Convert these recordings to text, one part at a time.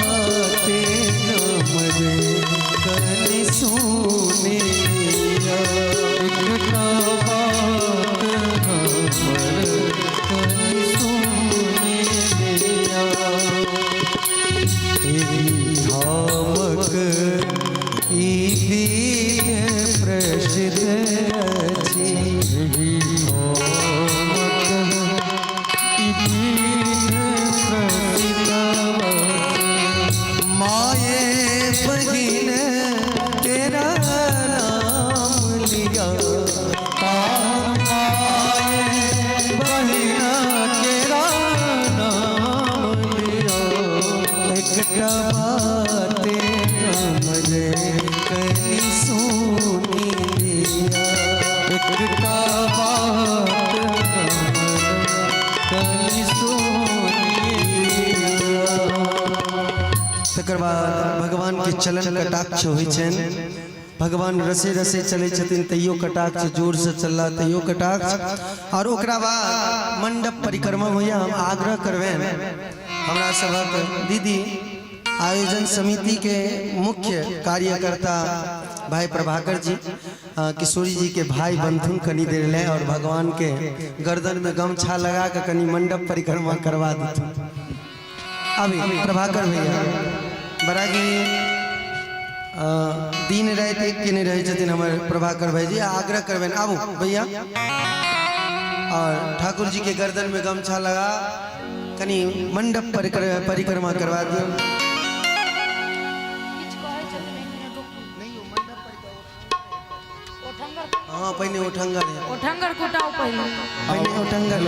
बात हमर कनि सुनि लिअ। एकटा बात हमर कनि सुनि लिअ। एहि ठामक ई विध प्रसिद्ध अछि। एहि ठामक ई विध प्रसिद्ध अछि। माये बहिन तेरा नाम लिया। पाहुन माये बहिन केरा नाम लिअ। एकटा बात हमर कनि सुनि लिअ। एकटा बात हमर कनि सुनि लिअ। तकर बाद भगवान के चलन कटाक्ष होइ छनि। भगवान रसे रसे चलै छथिन तैयो कटाक्ष, जोर से चलला तैयो कटाक्ष। और ओकरा बाद मंडप परिक्रमा होइया। हम आग्रह करबनि हमरा सभक दीदी आयोजन समिति के मुख्य कार्यकर्ता भाई प्रभाकर जी, किशोरी जी के भाई बनथुन कनी देर ले और भगवान के गर्दन में गमछा लगा के कनी मंडप परिक्रमा करवा देथुन। अभी प्रभाकर भैया बड़ा की दिन राति एक केने रहै छथिन हमर प्रभाकर भाईजी। आग्रह करबनि आबू भैया और ठाकुर जी के गर्दन में गमछा लगा कनी मंडप परिक्रमा करवा दियौ। किछु कहै छथिन, एक मिनट रुकू। ओठंगर। हाँ, पहिने ओठंगर है। ओठंगर कुटाउ पहिले। पहिने ओठंगर।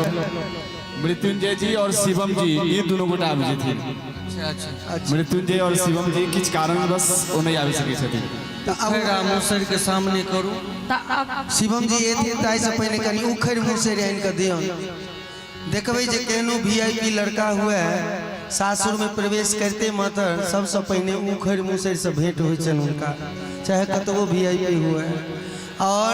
मृत्युंजय जी और शिवम जी ई दुनू गोटा आबि जेथिन। अच्छा। मृत्युंजय और शिवम जी किछु कारणवश ओ नहि आबि सकै छथिन। तऽ आब उखड़ि आ मुसरि के सामने करू। तऽ आब शिवम जी एथिन ताहिसँ पहिने कनि उखड़ि मुसरि आनि कऽ दियौन। देखबै जे केहनो वीआईपी लड़का हुए, सासुरमे प्रवेश करिते मात्र सबसँ पहिने उखड़ि मुसरिसँ भेंट होइ छनि हुनका, चाहे कतबो वीआईपी हुए। और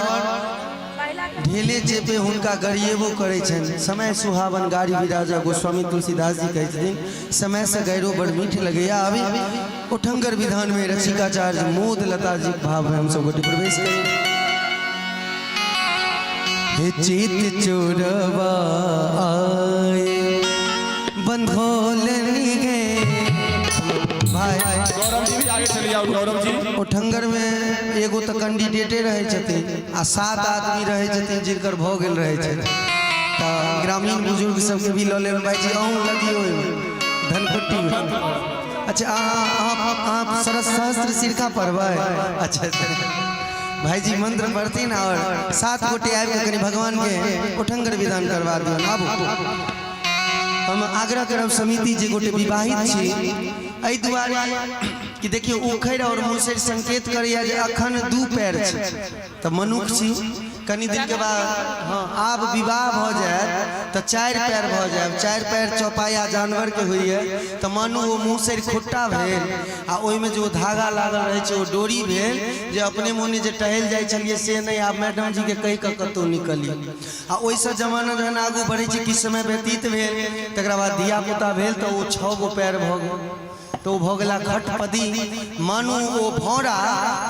ढेले चेपे हुनका गरिएबो करै छनि। समय सुहावन गाड़ी विराजा, गोस्वामी तुलसीदास जी कहै छथिन समयसँ गैरो बड़ मीठ लगैया। अभी ओठंगर विधानमे रसिकाचार्य मोद लता जी भावमे हमसब गोटे प्रवेश करी। हे चित चोरवा आए बंधोलनी गे भाई। गौरव जी भी आगे चलि जाउ गौरव जी। ओठंगर में एगो तऽ कैंडिडेटे रहै छथिन आ 7 आदमी रहै छथिन जिनकर भऽ गेल रहै छनि। तऽ ग्रामीण बुजुर्ग सबके भी लऽ लेब भाईजी, अहूँ लगियौ ओहिमे धनकुट्टीमे। अच्छा, अहाँ सरस सहस्त्र सिरका पढ़बै? अच्छा अच्छा, भाईजी मंत्र पढ़थिन और 7 गोटे आबि कऽ कनि भगवान के ओठंगर विधान करवा दियौन। आबू, हम आग्रह करब समिति जे गोटे विवाहित छी एहि दुआरे कि देखियौ उखड़ि और मुसरि संकेत करैया जे अखन 2 पैर छै तऽ मनुख छी, कनि दिनके बाद हाँ आब विवाह भऽ जायत तऽ 4 पैर भऽ जायब। 4 पैर चौपाया जानवरके होइए तऽ मानू ओ मुसरि खुट्टा भेल आ ओहिमे जे ओ धागा लागल रहै छै ओ डोरी भेल जे अपने मोने जे टहलि जाइ छलियै से नहि, आब मैडम जीके कहि कऽ कतहु निकलियै। आ ओहिसँ जमाना जहन आगू बढ़ै छै, किछु समय व्यतीत भेल, तकरा बाद धियापुता भेल तऽ ओ 6 गो पैर भऽ गेल तऽ ओ भऽ गेला खटपदी। मानू ओ भौंरा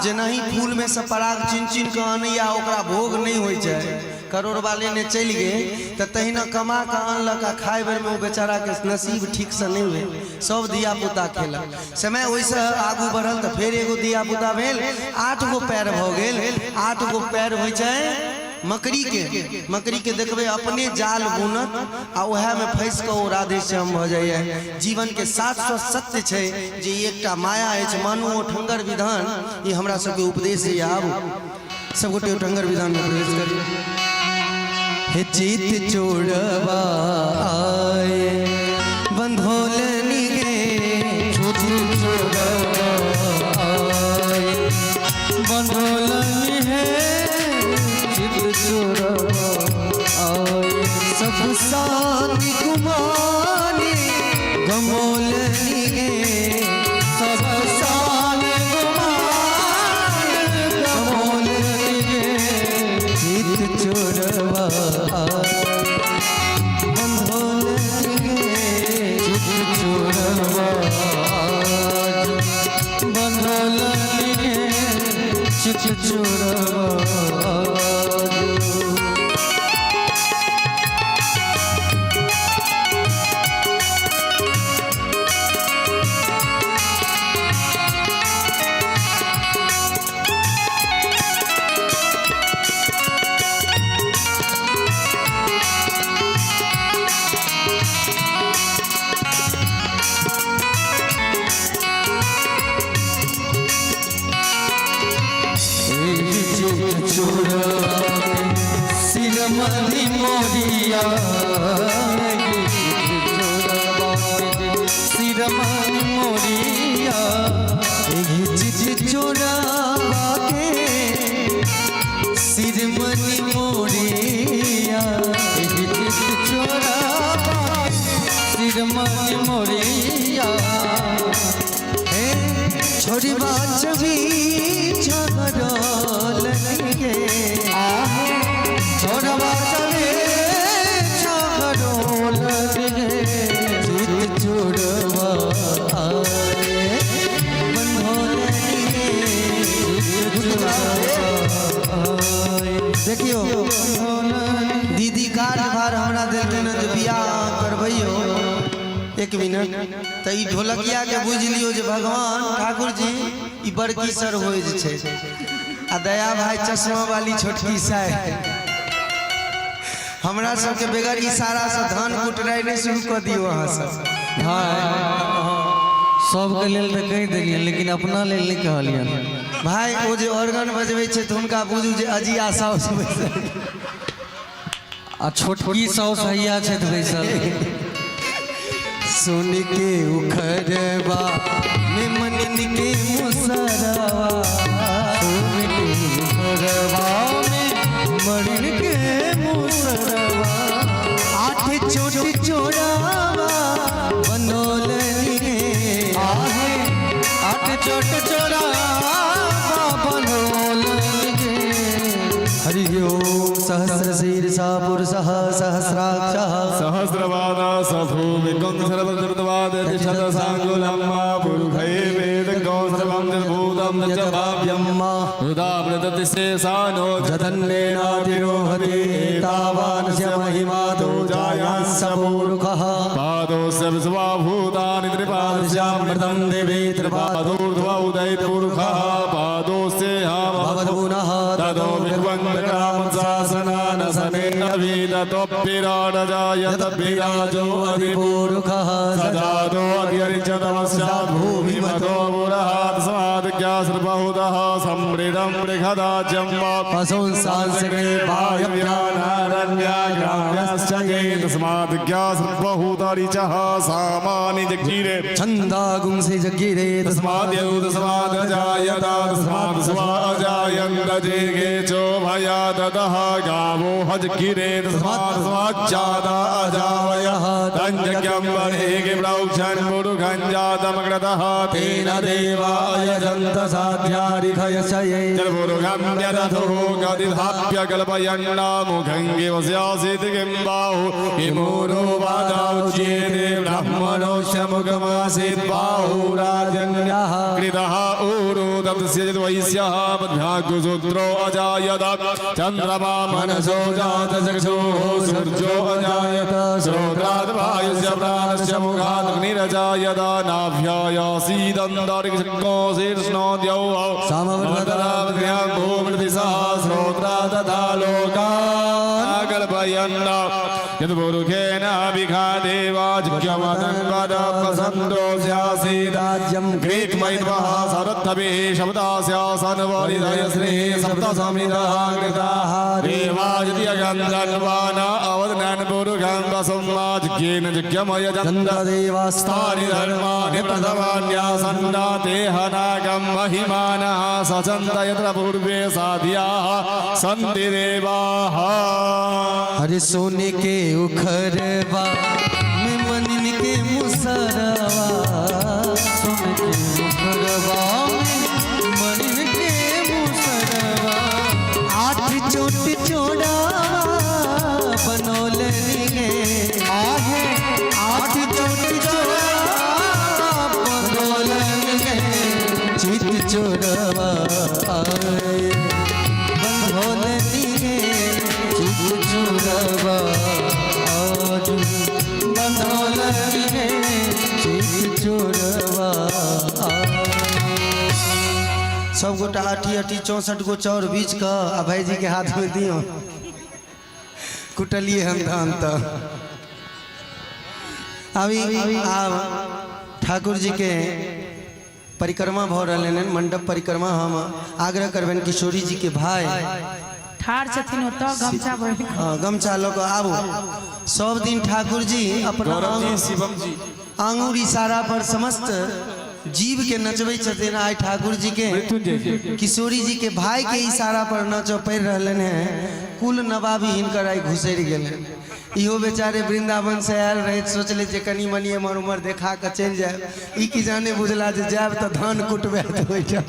जेनाही फूलमे सँ पराग चुनि चुनि कऽ आनैया ओकरा भोग नहि होइ छै, करोड़बा लेने चलि गेल तऽ तहिना कमा कऽ अनलक आ खाय बेरमे ओ बेचाराके नसीब ठीकसँ नहि भेल, सब धियापुता खेलक। समय ओहिसँ आगू बढ़ल तऽ फेर एगो धियापुता भेल, 8 गो पैर भऽ गेल। 8 गो पैर होइ छै मकड़ीके। मकड़ीके देखबै अपने जाल बुनत आ उएहमे फँसि कऽ ओ राधेश्याम भऽ जाइए। जीवनके शाश्वत सत्य छै जे ई एकटा माया अछि। मानू ओठंगर विधान ई हमरा सबके उपदेश दैए। आबू सबगोटे ओठंगर विधानमे प्रवेश करी। हे चित चोरवा आए बंधोलनी गे, चित चोरवा आए बंधोलनी हे, चित चोरवा आए। सब सानी गुमानी गमोलनी गे, सब सानी गुमानी गमोलनी गे, चित चोरवा आए बंधोलनी गे, चित चोरवा चित चोरवा आजो। सिरमणि मोरिया, सिरमणि मोरिया, चित चोरावा के सिरमणि मोरिया, चित चोरावा सिरमणि मोरिया। हे छोड़बा छवि छगरल गे, छोड़वा चले छगरोल गे, चित चोरवा आए बंधोल गे। देखियो दीदी कार्यभार हमरा देलखिन जे बियाह अहाँ करबैयो, एक मिनट तऽ ई ढोलकिया के बुझि लियौ जे भगवान ठाकुर जी ई बड़की सर होइ जे छै, आ दया भाई चश्मा वाली छोटकी साय। हमरा सबके बगैर इशारा से धान कुटनाइ नहि शुरू कऽ दियौ अहाँ सब। भाई सबके लेल तऽ कहि देलियनि, लेकिन अपना लेल नहि कहलियनि। भाई ओ जे ऑर्गन बजबै छै तऽ हुनका बुझू जे अजिया साउस बैसल, आ छोटकी साउस हैया छथि बैसल। सुन के उखड़वा में मनन के मुसरवा, सुन के उखड़वा में मरिन के मुसरवा, आठ चोट चोरावा बनोल गे, आहे आठ चोट चोरावा बनोल गे। हरि ओम सहस्र शीर्षा पुरुषः सहस्राक्षः सहस्रवादा सभूमिकं सर्वधृतवाद तिष्ठत साङ्गुलम्मा पुरुषै वेदगौ सर्वं निर्भूतं च भाव्यं हृदा प्रदतिशेषानो जतन्नेनातिरोहति तावानस्य महिमा तो जायां सपूरुखः पादोस्य विश्वा भूतानि त्रिपादस्यामृतं दिवि त्रिपादोर्ध्व उदयपुरुषः पादोस्य भवद्गुणः ततो विद्वन्द्रामसासनानसनेन विराजो अधिपूरुखः सजातो अधिरिचतमस्यात् भूमिमतो पुरहात् समाद्यासर्बहुतः समृदं बृहदाज्यं पशुंसांसके वायव्यानारण्या ग्राम्यश्च ये तस्मात् ज्ञासर्बहुतरिचः सामानि जगीरे छन्दागुंसि जगीरे तस्माद्यौ तस्माद् अजायत तस्मात् स्वा अजायन्त जेगे चो भयादतः गावो हजगिरे तस्मात् स्वाच्चादा अजावयः तञ्जज्ञं बर्हिः प्रोक्षन् पुरुषं जातमग्रतः तेन देवाय जन्त साध्यारिखयशये जलपुरुषं व्यदधुः गदिधाप्य कल्पयन्नामुखं किमस्यासीत् किं बाहु किमूरो वादाउच्येते ब्राह्मणोऽस्य मुखमासीत् बाहुराजन्यः कृतः ऊरो तस्य वैश्यः पद्भ्यागुसूत्रो अजायत चन्द्रमा मनसो जातचक्षुः सूर्यो अजायत श्रोत्राद् वायुस्य प्राणस्य मुखादग्निरजायत नाभ्यायासीदन्तरिक्षो शीर्ष्णो द्यौः भूमृतिसः श्रोत्रा तथा लोकान् कल्पयन् यत्पुरुषेण अभिखादेवाज्ञमदन्वदपसन्तोऽस्यासीदाज्यं ग्रीष्मैद्वः सरत्थभिः शब्दास्यासनवरिदयश्रीः सप्तसमिदः कृताः देवाजत्यगन्धन्वान अवदनन् पुरुषं वसुमाज्ञेन जिज्ञमयजन्त देवास्तानि स्थानि धर्माणि प्रथमान्यासन्ना ते हनागं महिमानः सचन्त यत्र पूर्वे साध्याः सन्ति देवाः। हरि सोने के उखरवा में मनिन के मुसरवा, सुन के मुखरवा में मनिन के मुसरवा, आठ चोट चोड़ावा बनोलनी गे, आहे आठ चोट चोड़ावा बनोलन गे, चित चोरवा आए सब गोटा अठी अठी 64 गो चाउर बीछ कऽ आ भाईजी के हाथ में दियौ। कुटलिए हम धान। तऽ अभी आब ठाकुर जी के परिक्रमा भऽ रहल हन, मंडप परिक्रमा। हम आग्रह करबनि किशोरी जी के भाई ठाढ़ छथिन ओतऽ गमछा भरि कऽ। हाँ, गमछा लऽ कऽ आबू। सब दिन ठाकुर जी अपना गौरव जी, शिवम जी आंगुर इशारा पर समस्त जीव के नचबै छथिन। आइ ठाकुर जी के मृत्युंजय जी किशोरी जी के भाई के इशारा पर नचऽ पड़ि रहलनि हैं। कुल नवाबी हिनकर आइ घुसरि गेलनि। इहो बेचारे वृंदावन से आयल रहे, सोचले जे कनि मनि एम्हर उम्हर देखा कऽ चलि जायब। ई की जाने बुझला जे जायब तऽ धान कुटबै ओहिठाम।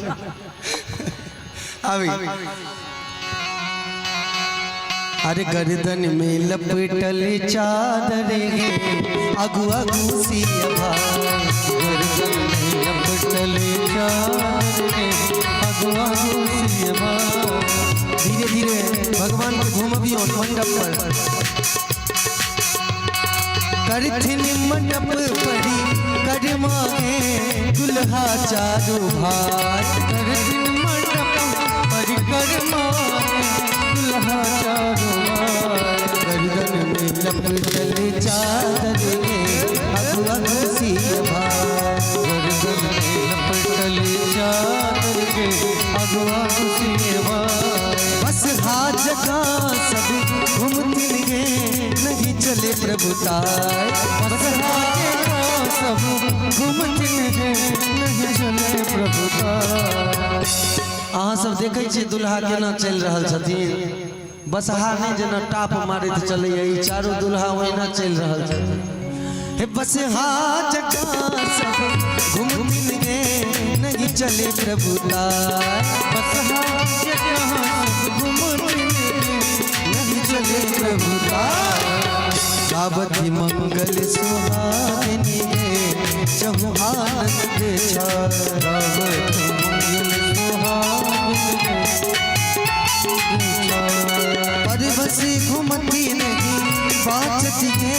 अभी अरे गर्दन में लपटल चादर गे अगुआ घुसिया भाई। गर्दन में लपटल चादर गे अगुआ घुसिया। धीरे धीरे भगवान के घूमबियो मंडप पर। करथिन मंडप परी करमा के दुल्हा चारू भाई। करथिन मंडप परिक्रमा दुल्हा चारू भाई। गर्दन में लपटल चादर गे अगुआ घुसिया भाई। गर्दन में लपटल चादर गे अगुआ घुसिया। बस हाथ जगह सब घूमतिन गे नहीं चले प्रभु ताय। बस हाथ सब घूमतिन गे नहीं चले प्रभु ताय। अहाँ सब देखै छियै दुल्हा केना चलि रहल छथिन। बसहा नहि जेना टाप मारैत चलैया, ई चारू दुल्हा ओहिना चलि रहल छथिन। हे बसहा जगह सब घूमतिन गे नहीं चले प्रभु ताय। बस हाथ सब घूमतिन गे नहीं चले प्रभु ताय। गावती मंगल सुहागिनी गे चहु आनंद छाय। गावत मंगल सुहागिन गे। परबस घुमती नहीं बाचती गे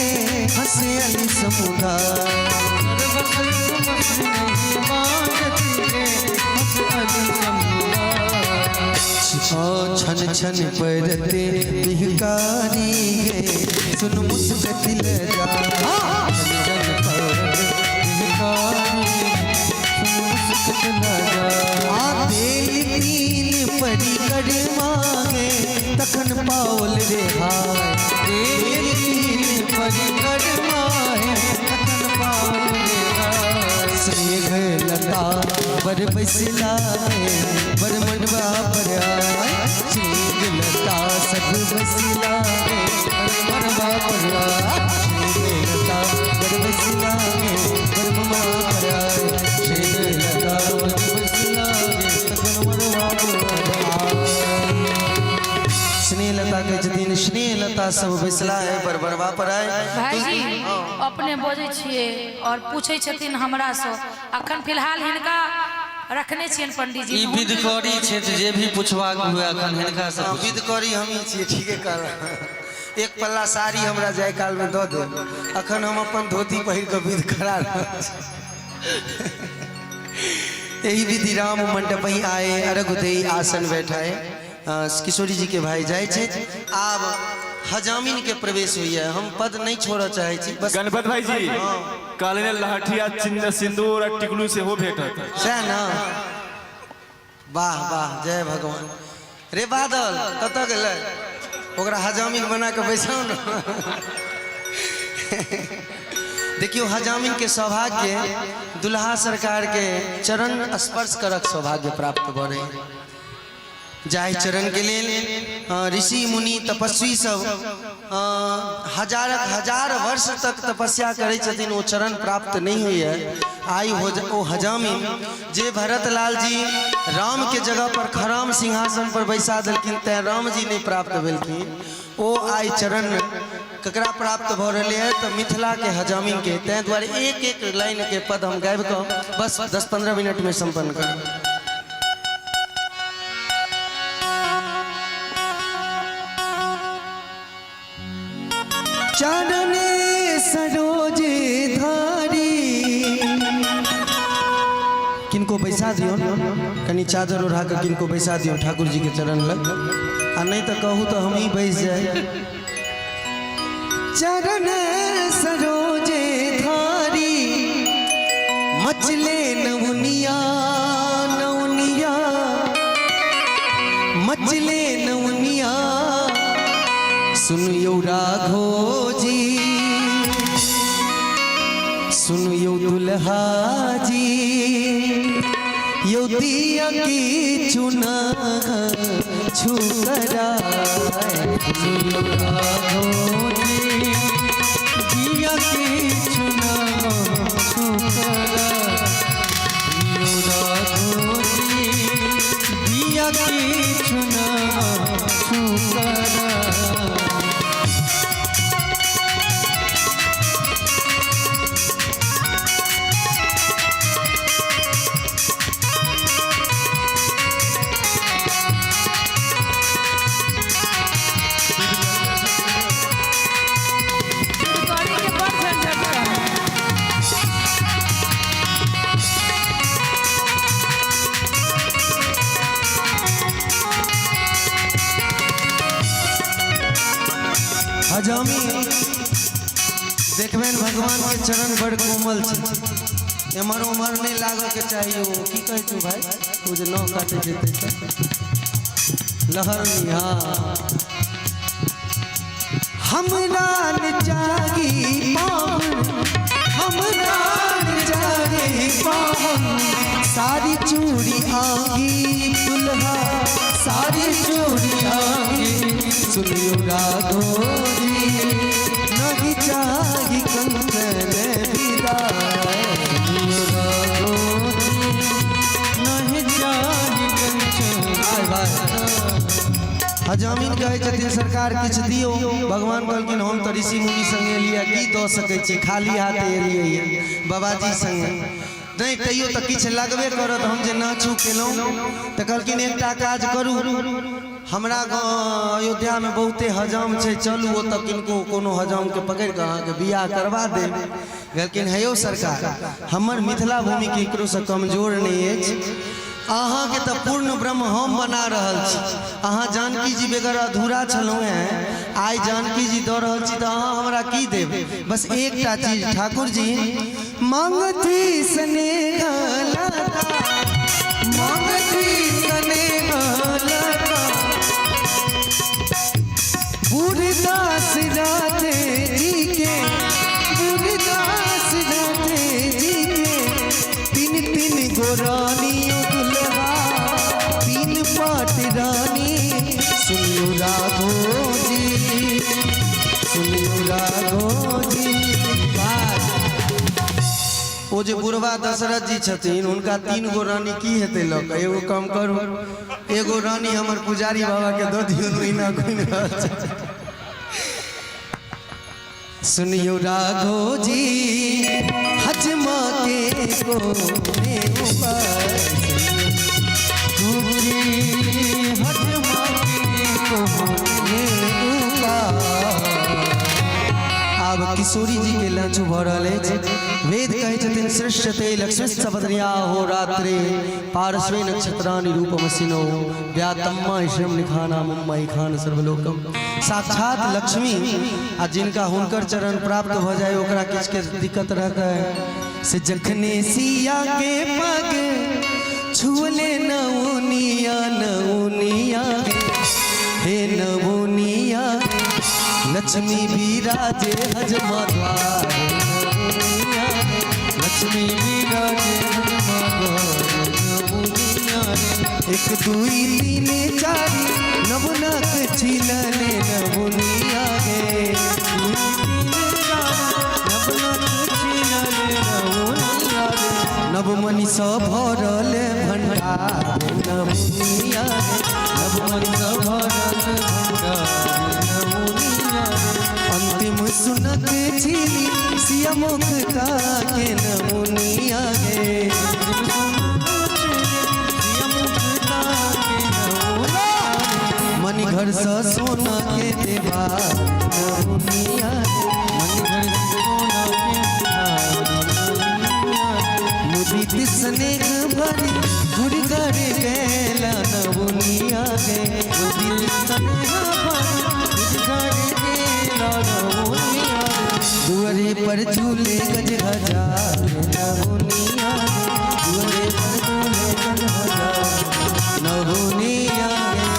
हंसे अली समुदाय। बस घुमत नहीं बाजत गे हंस अली समुदाय। छन छन परते बिहकारी गे सुन मुस्कति ले जा। जन पर बिहकारी सुन मुस्कत न जा। आ तेल तीन परिक्रमा गे तखन पाओल रे हाय। तेल तीन परिक्रमा है तखन पाओल रे हाय। स्नेह लता बर बैसला गे बर मंडवा पर आय। स्नेह लता सब बैसला गे बर मंडवा पर आय। स्नेह लता बर बैसला गे बर मंडवा पर आय। स्नेह लता बर बैसला गे तखन मरवा पर आय। स्नेह लता कहै छथिन स्नेह लता सब बैसला है बर बरवा पर आय। भाईजी अपने बजै छियै और पूछै छथिन हमरासँ। अखन फिलहाल हिनका रखने छियनि पंडीजी। ई विधकरी छै तऽ जे भी पुछबाक हुए अखन हिनका से हाँ, विध करी हमही छियै। ठीके कहल। एक पल्ला साड़ी हमरा जाय काल में दऽ देब। अखन हम अपन धोती पहिर कऽ विध करा रहल छी। एहि विधि राम मंडप ही आए अर्घ देई आसन बैठाए। किशोरी जी के भाई जाइ छथि। आब हजामिन के प्रवेश होइए। हम पद नहीं छोड़ऽ चाहै छी बस। गणपत भाई जी कहलनि लहठिया चिन्ह सिंदूर आ टिकलू सेहो भेटत। सएह ने। वाह वाह, जय भगवान। रे बादल कतऽ गेलै? ओकरा हजामिन बना कऽ बैसाउ ने। देखियौ हजामिन के सौभाग्य दुल्हा सरकार के चरण स्पर्श करक सौभाग्य प्राप्त भऽ रहै। जाहि चरण के लेल ऋषि मुनि तपस्वी सब हजारक हजार वर्ष तक तपस्या करै छथिन, ओ चरण प्राप्त नहीं होइए। आइ ओ हजामिन जे भरतलाल जी राम के जगह पर खराम सिंहासन पर बैसा देलखिन तैं राम जी नहीं प्राप्त भेलखिन, ओ आइ चरण ककरा प्राप्त भऽ रहलै है तऽ मिथिला के हजामिन के। तैं दुआरे एक एक लाइन के पद हम गाबि कऽ बस 10-15 मिनट में संपन्न करब। चरण सरोज धारी किनको बैसा दियौ, कनि चादर ओढ़ा कऽ किनको बैसा दियौ ठाकुर जी के चरण लग, आ नहीं तऽ कहू तऽ हमही बैस जाए। चरण सरोजे धारी मचले नवनिया नवनिया मचले नवनिया, सुनियौ राघो जी सुनियौ दुल्हा जी, यौ दिया की चुना छुकरा, सुनियौ राघो जी दिया की चुना छुकरा, सुनियौ राघो जी दिया की चुना छुकरा। गड़ी के बड़ झंझट रहै। हजामी देखबनि भगवान के चरण बड़ कोमल छै, एम्हर ओम्हर नहि लागऽ के चाही। ओ की कहै छौ भाई, ओ जे नह काटै छै ताहिसँ लहरनी। हाँ हमरा न चाही पाहुन, हमरा न चाही पाहुन, सारी चूड़ी आंगी दुल्हा, सारी चूड़ी आंगी, सुनियो राघो जी नहीं चाही कंचन विदाई, सुनियौ राघो जी नहीं चाही कंचन। आय भाई हजामिन कहै छथिन सरकार किछु दियौ। भगवान कहलखिन हम तऽ ऋषि मुनि संगे एलियै, की दऽ सकै छी, खाली हाथ एलियै बाबाजी संगे, नहि तैयो तऽ किछु लगबे करत। हम जे नाचू केलहुँ तऽ कहलखिन एकटा काज करू, हमरा गाँव अयोध्यामे बहुते हजाम छै, चलू ओतऽ किनको कोनो हजामके पकड़ि कऽ अहाँके बियाह करवा देब। कहलखिन हे यौ सरकार, हमर मिथिला भूमि केकरोसँ कमजोर नहि अछि, अहाँके तऽ पूर्ण ब्रह्म हम बना रहल छी, अहाँ जानकी जी बगैर अधूरा छलहुँ हेँ, आइ जानकी जी दऽ रहल छी तऽ अहाँ हमरा की देब, बस एकटा चीज ठाकुर जी मांगती स्नेह लता, मांगती स्नेह लता, बूढ़दास राधे जी के, बूढ़दास राधे जी के, तीन तीन गो रानी दुल्हा, तीन पाट रानी, सुनियो राघो जी सुनियो राघो जी। ओ जे बुढ़वा दशरथ जी छथिन हुनका 3 गो रानी की हेतै लऽ कऽ, एगो कम करू, एगो रानी हमर पुजारी बाबा के दऽ दियौ, ओहिना घुमि रहल छै। सुनियो राघो जी हजमा के कोने उपाय, हजमा के कोने उपाय। आब किशोरी जी के लंच भऽ रहल अछि। वेद कहै छथिन सृष्टते लक्ष्मी सपत्न्या हो रात्रे पार्श्वे नक्षत्राणि रूपमसिनो व्यातम्मा ईशम निखाना मुम्मई खान सर्वलोकम। साक्षात लक्ष्मी आ जिनका हुनकर चरण प्राप्त भऽ जाय ओकरा किछु के दिक्कत रहतै। से जखने सिया के पग छुअले नौनिया नौनिया हे नौनिया, लक्ष्मी विराजे हजमा द्वार, लक्ष्मी विराजे हजमा द्वार, नौनिया। 1 2 3 4 नवनक छिलने नवनिया गे, 2 3 4 नवनक छिलने नवनिया गे, नवमणि सँ भरल भंडार नवनिया गे, नवमणि सँ भरल भंडार नवनिया गे। अंतिम सुनक छिली सिया मुक्ता के नवनिया गे, मणि घर सँ सोना के देवा नवनिया गे, मणि घर से सोना के देवा नवनिया गे। मुदित स्नेह भरी घुर घर गेला नवनिया गे, ओ दिल सनेह भरी घुर घर गेला नवनिया गे। दुआरे पर झूले गज हजार नवनिया गे, दुआरे पर झूले गज हजार नवनिया गे।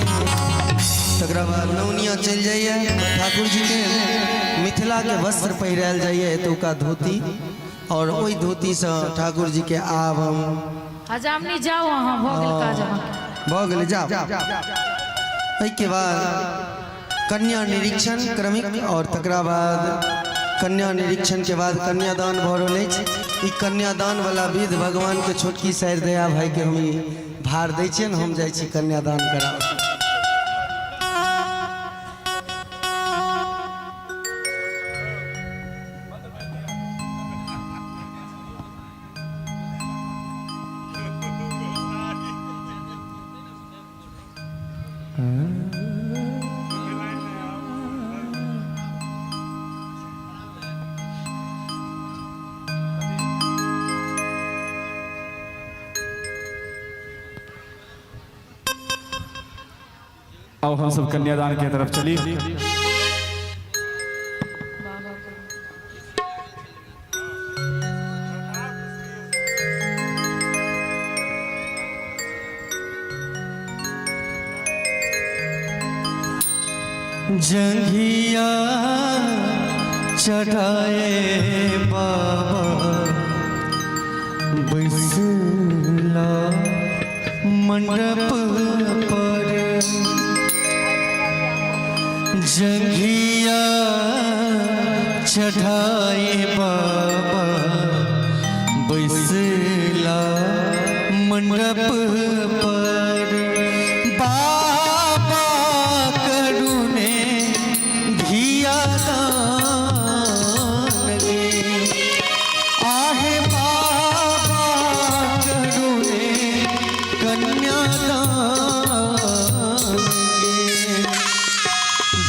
तकरा बाद नौनिया चलि जाइए, ठाकुर जी के मिथिला के वस्त्र पहिरायल जाइए, एतुका धोती, और ओहि धोतीसँ ठाकुर जी के आब हम हजामनी जाओ अहाँ, भऽ गेल काज अहाँके। भऽ गेलै, जाओ। एहिके बाद कन्या निरीक्षण क्रमिक, और तकरा बाद कन्या निरीक्षण के बाद कन्यादान भऽ रहल अछि। ई कन्यादान वाला विध भगवान के छोटकी साइर दया भाई के हम ई भार दै छियनि, हम जाइ छी कन्यादान कराबऽ। अब हम सब कन्यादान के तरफ चली। जंघिया चढ़ाए बाबा बैसला मंडप पर, जंघिया चढ़ाए बाबा बैसला मंडप पर, बाबा करुणे धिया दान गे, आहे बाबा करुणे कन्या दान गे।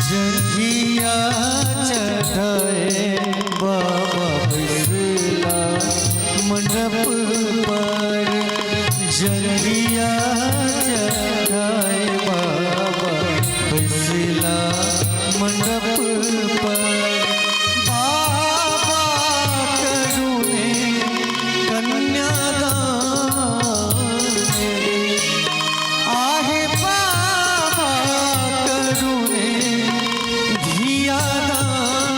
जंघिया चढ़ाए बाबा बैसला मंडप पर, जंघिया चढ़ाए बाबा बैसला मंडप पर, बाबा करुणे कन्यादान रे, आहे बाबा करुणे धिया दान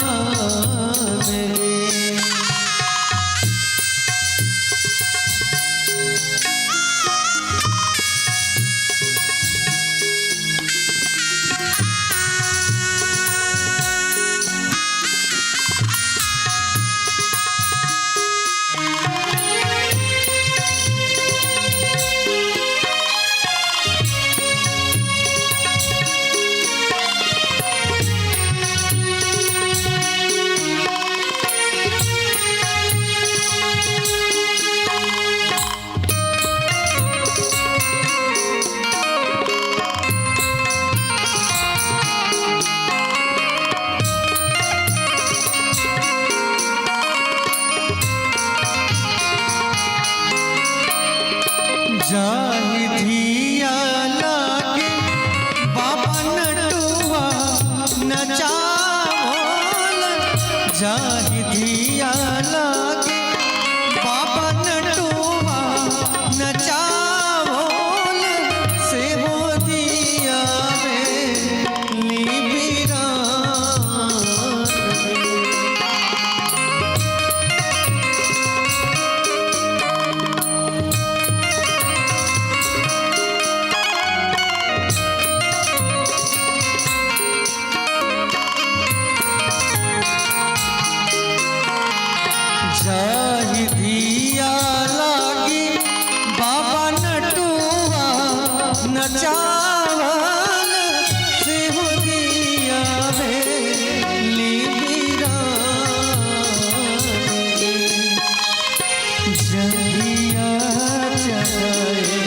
रे। जाहि धिया लागे बाबा नटुआ नचावल, जाहि धिया लागे बाबा नटुआ नचावल, से हो दिया रे लिबिरान। जाहि धिया लागी बाबा नटुआ नचावल, से हो दिया भेली जंघिया चढ़ाए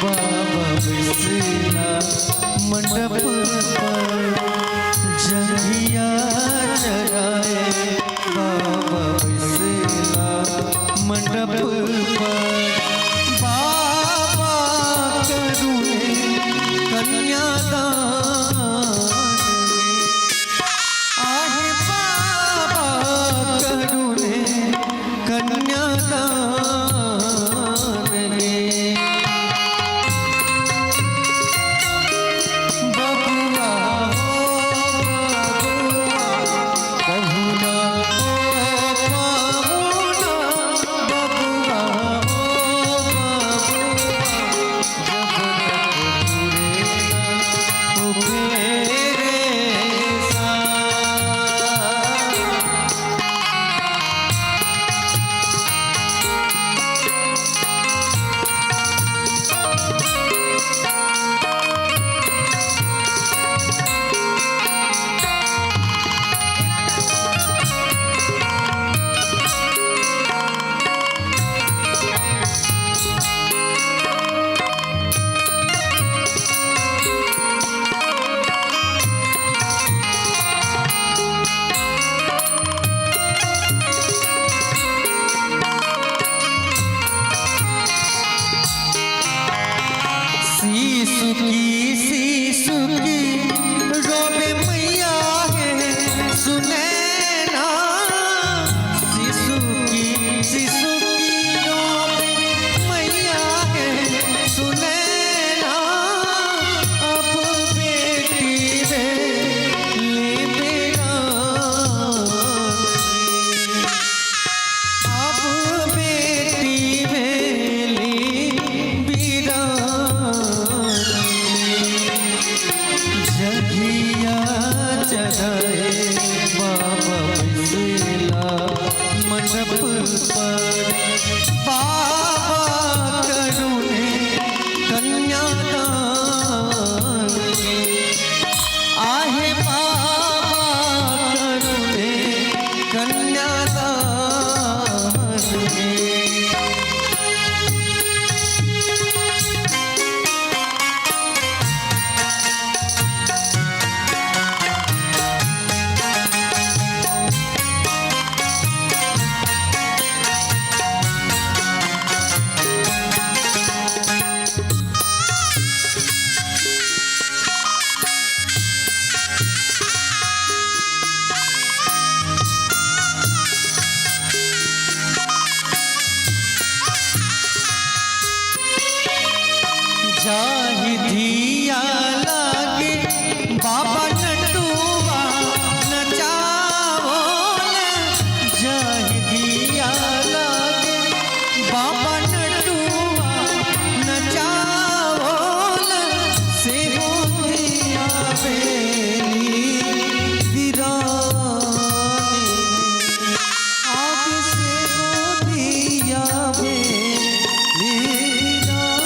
बाबा बैसला मंडप पर, जंघिया चढ़ाए बाबा बैसला मंडप पर, बाबा सिसुकी सिसुकी रोबे मैया हे सुनैना, सिसुकी सिसुकी रोबे मैया हे सुनैना, अब बेटी रे ले मेरा, अब बेटी भेली बीरानी, जगिया चढ़ाए बाबा बैसला मंडप पर, बाबा करुणे कन्यादान के, आहे बाबा करुणे कन्यादान के। जाहि धिया लागे बाबा नटुआ नचावल, जाहि धिया लागे बाबा नटुआ नचावल, से हो धिया बेली बिरानी, आग से हो धिया बेली बिरानी।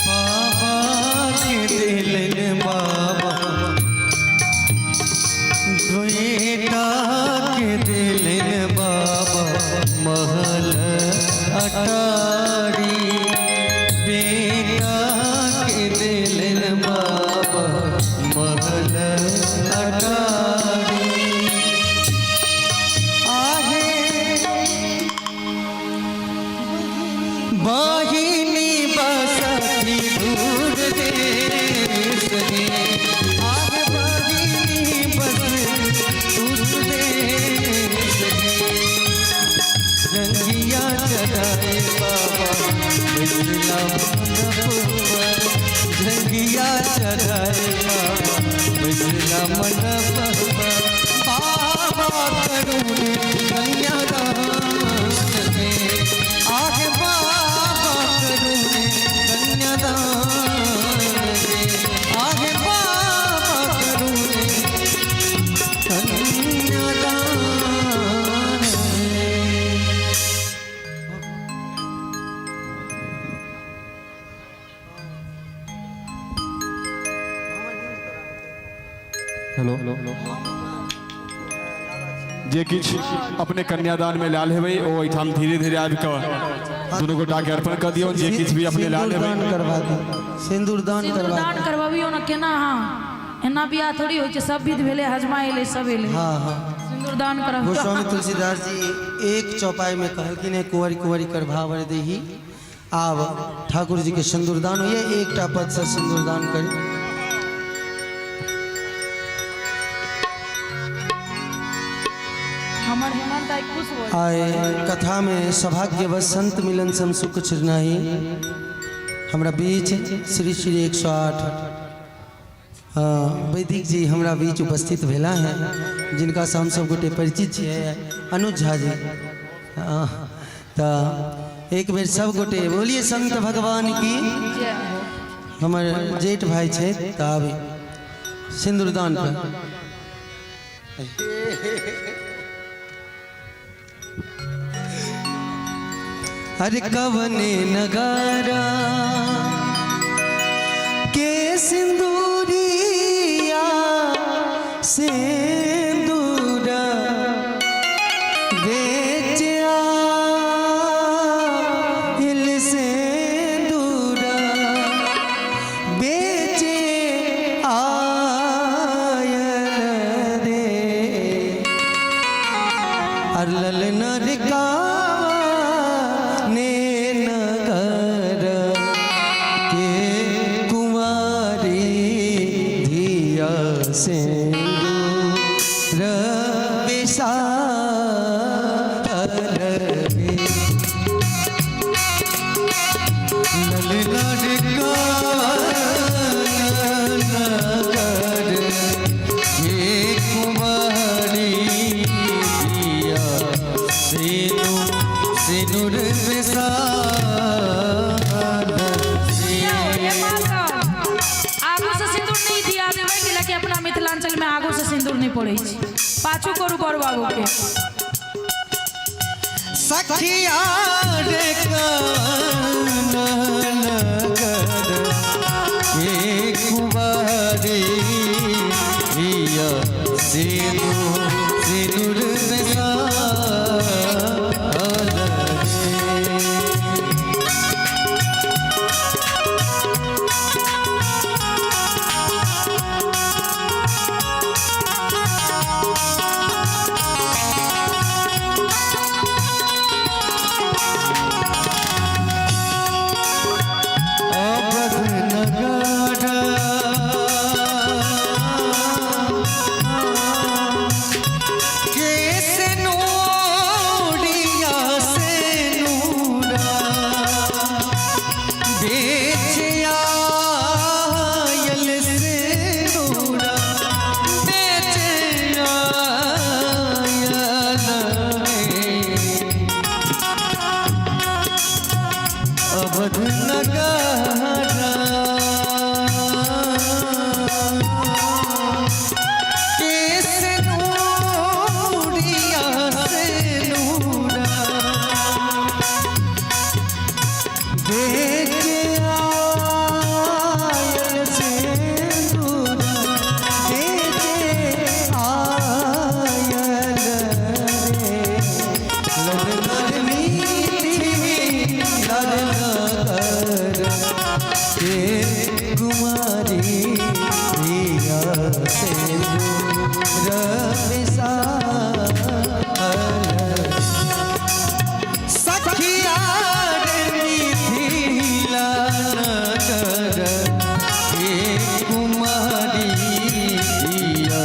बाबा के दिलन बाबा बेटा के दिलन बाबा महल अटारी, बेटा के दिलन बाबा महल अटारी। आहे बहिनी बसती दूर देश रे, आहे बहिनी बस दूर देश रे, रंगिया चढ़ाए बाबा मिथिला मंडप पर, रंगिया चढ़ाए बाबा मिथिला मंडप पर, बाबा करुणे कन्यादान के, आहे बाबा करुणे कन्यादान के, आहे बाबा करुणे कन्यादान के। हेलो, जे किछु अपने कन्यादान में लाल हेबै ओ एहिठाम धीरे धीरे आबि कऽ दुनू गोटा के अर्पण कऽ दियौ, जे किछु भी अपने लाल हेबै। सिन्दूरदान करवा दी, सिन्दूरदान करवा सिन्दूरदान दी। करबबियौ ने केना अहाँ, एना बियाह थोड़ी होइ छै, सब विध भेलै, हजमा एलै, सब एलै, हाँ हाँ। सिन्दूरदान करब। गोस्वामी तुलसीदास जी एक चौपाई में कहलखिन है कुंवरी कुंवरी कर भावर देही। आब ठाकुर जी के सिन्दूरदान होइए, एकटा पद से सिन्दूरदान करी। हमर हेमंत आइ खुश हो। आए कथा में सौभाग्यवश संत मिलन सम सुख छिरनाही हमरा बीच श्री श्री 108 वैदिक जी हमरा बीच उपस्थित भेला हैं, जिनका से हम सब गोटे परिचित छियै, अनुज झा जी। तऽ एक बेर सब गोटे बोलिए संत भगवान की। जय हो। हमर जेठ भाई छै, तऽ आबी सिन्दूरदान पर। अरे कवने नगारा के सिंदूरिया सिंदूरा बेच आइल, सिंदूरा बेच आयल रे, अरलल नरका ने नगरिया। सिनुर बेसाल यौ, ए माँ सब, आगू से सिंदूर नहीं दिया देबै कि लेकिन अपना मिथिलांचल में आगू से सिंदूर नहीं पड़ै छै। पाछू करू बड़ बाबू के। सखिया रे कान नगर के कुमारी हिया सिनुर सिनुर बेसाल रे। अवध नगर के सिनूरिया सिनूरा बेच आयल सिनूरा बेच आयल रे। अवध नगर के सिनूरिया सिनूरा बेच आयल सिनूरा बेच आयल रे। लर लर मीठी लर नगर के कुमारी हिया सिंदूर बिसाल। सखिया रे मिथिला नगर के कुमारी हिया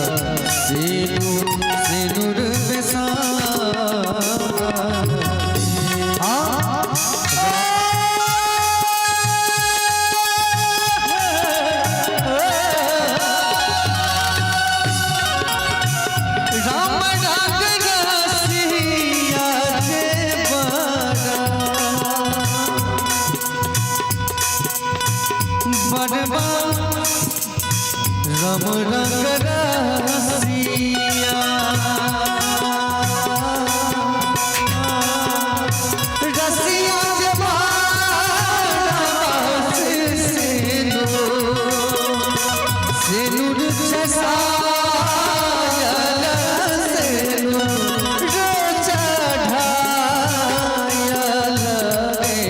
सिंदूर सिंदूर बिसाल। राम रंग रसिया जे बड़ा बड़बा राम रंग रसिया रसिया जे बड़ा सिंदूर सिनुर चसायल सिनुर चढ़ायल रे।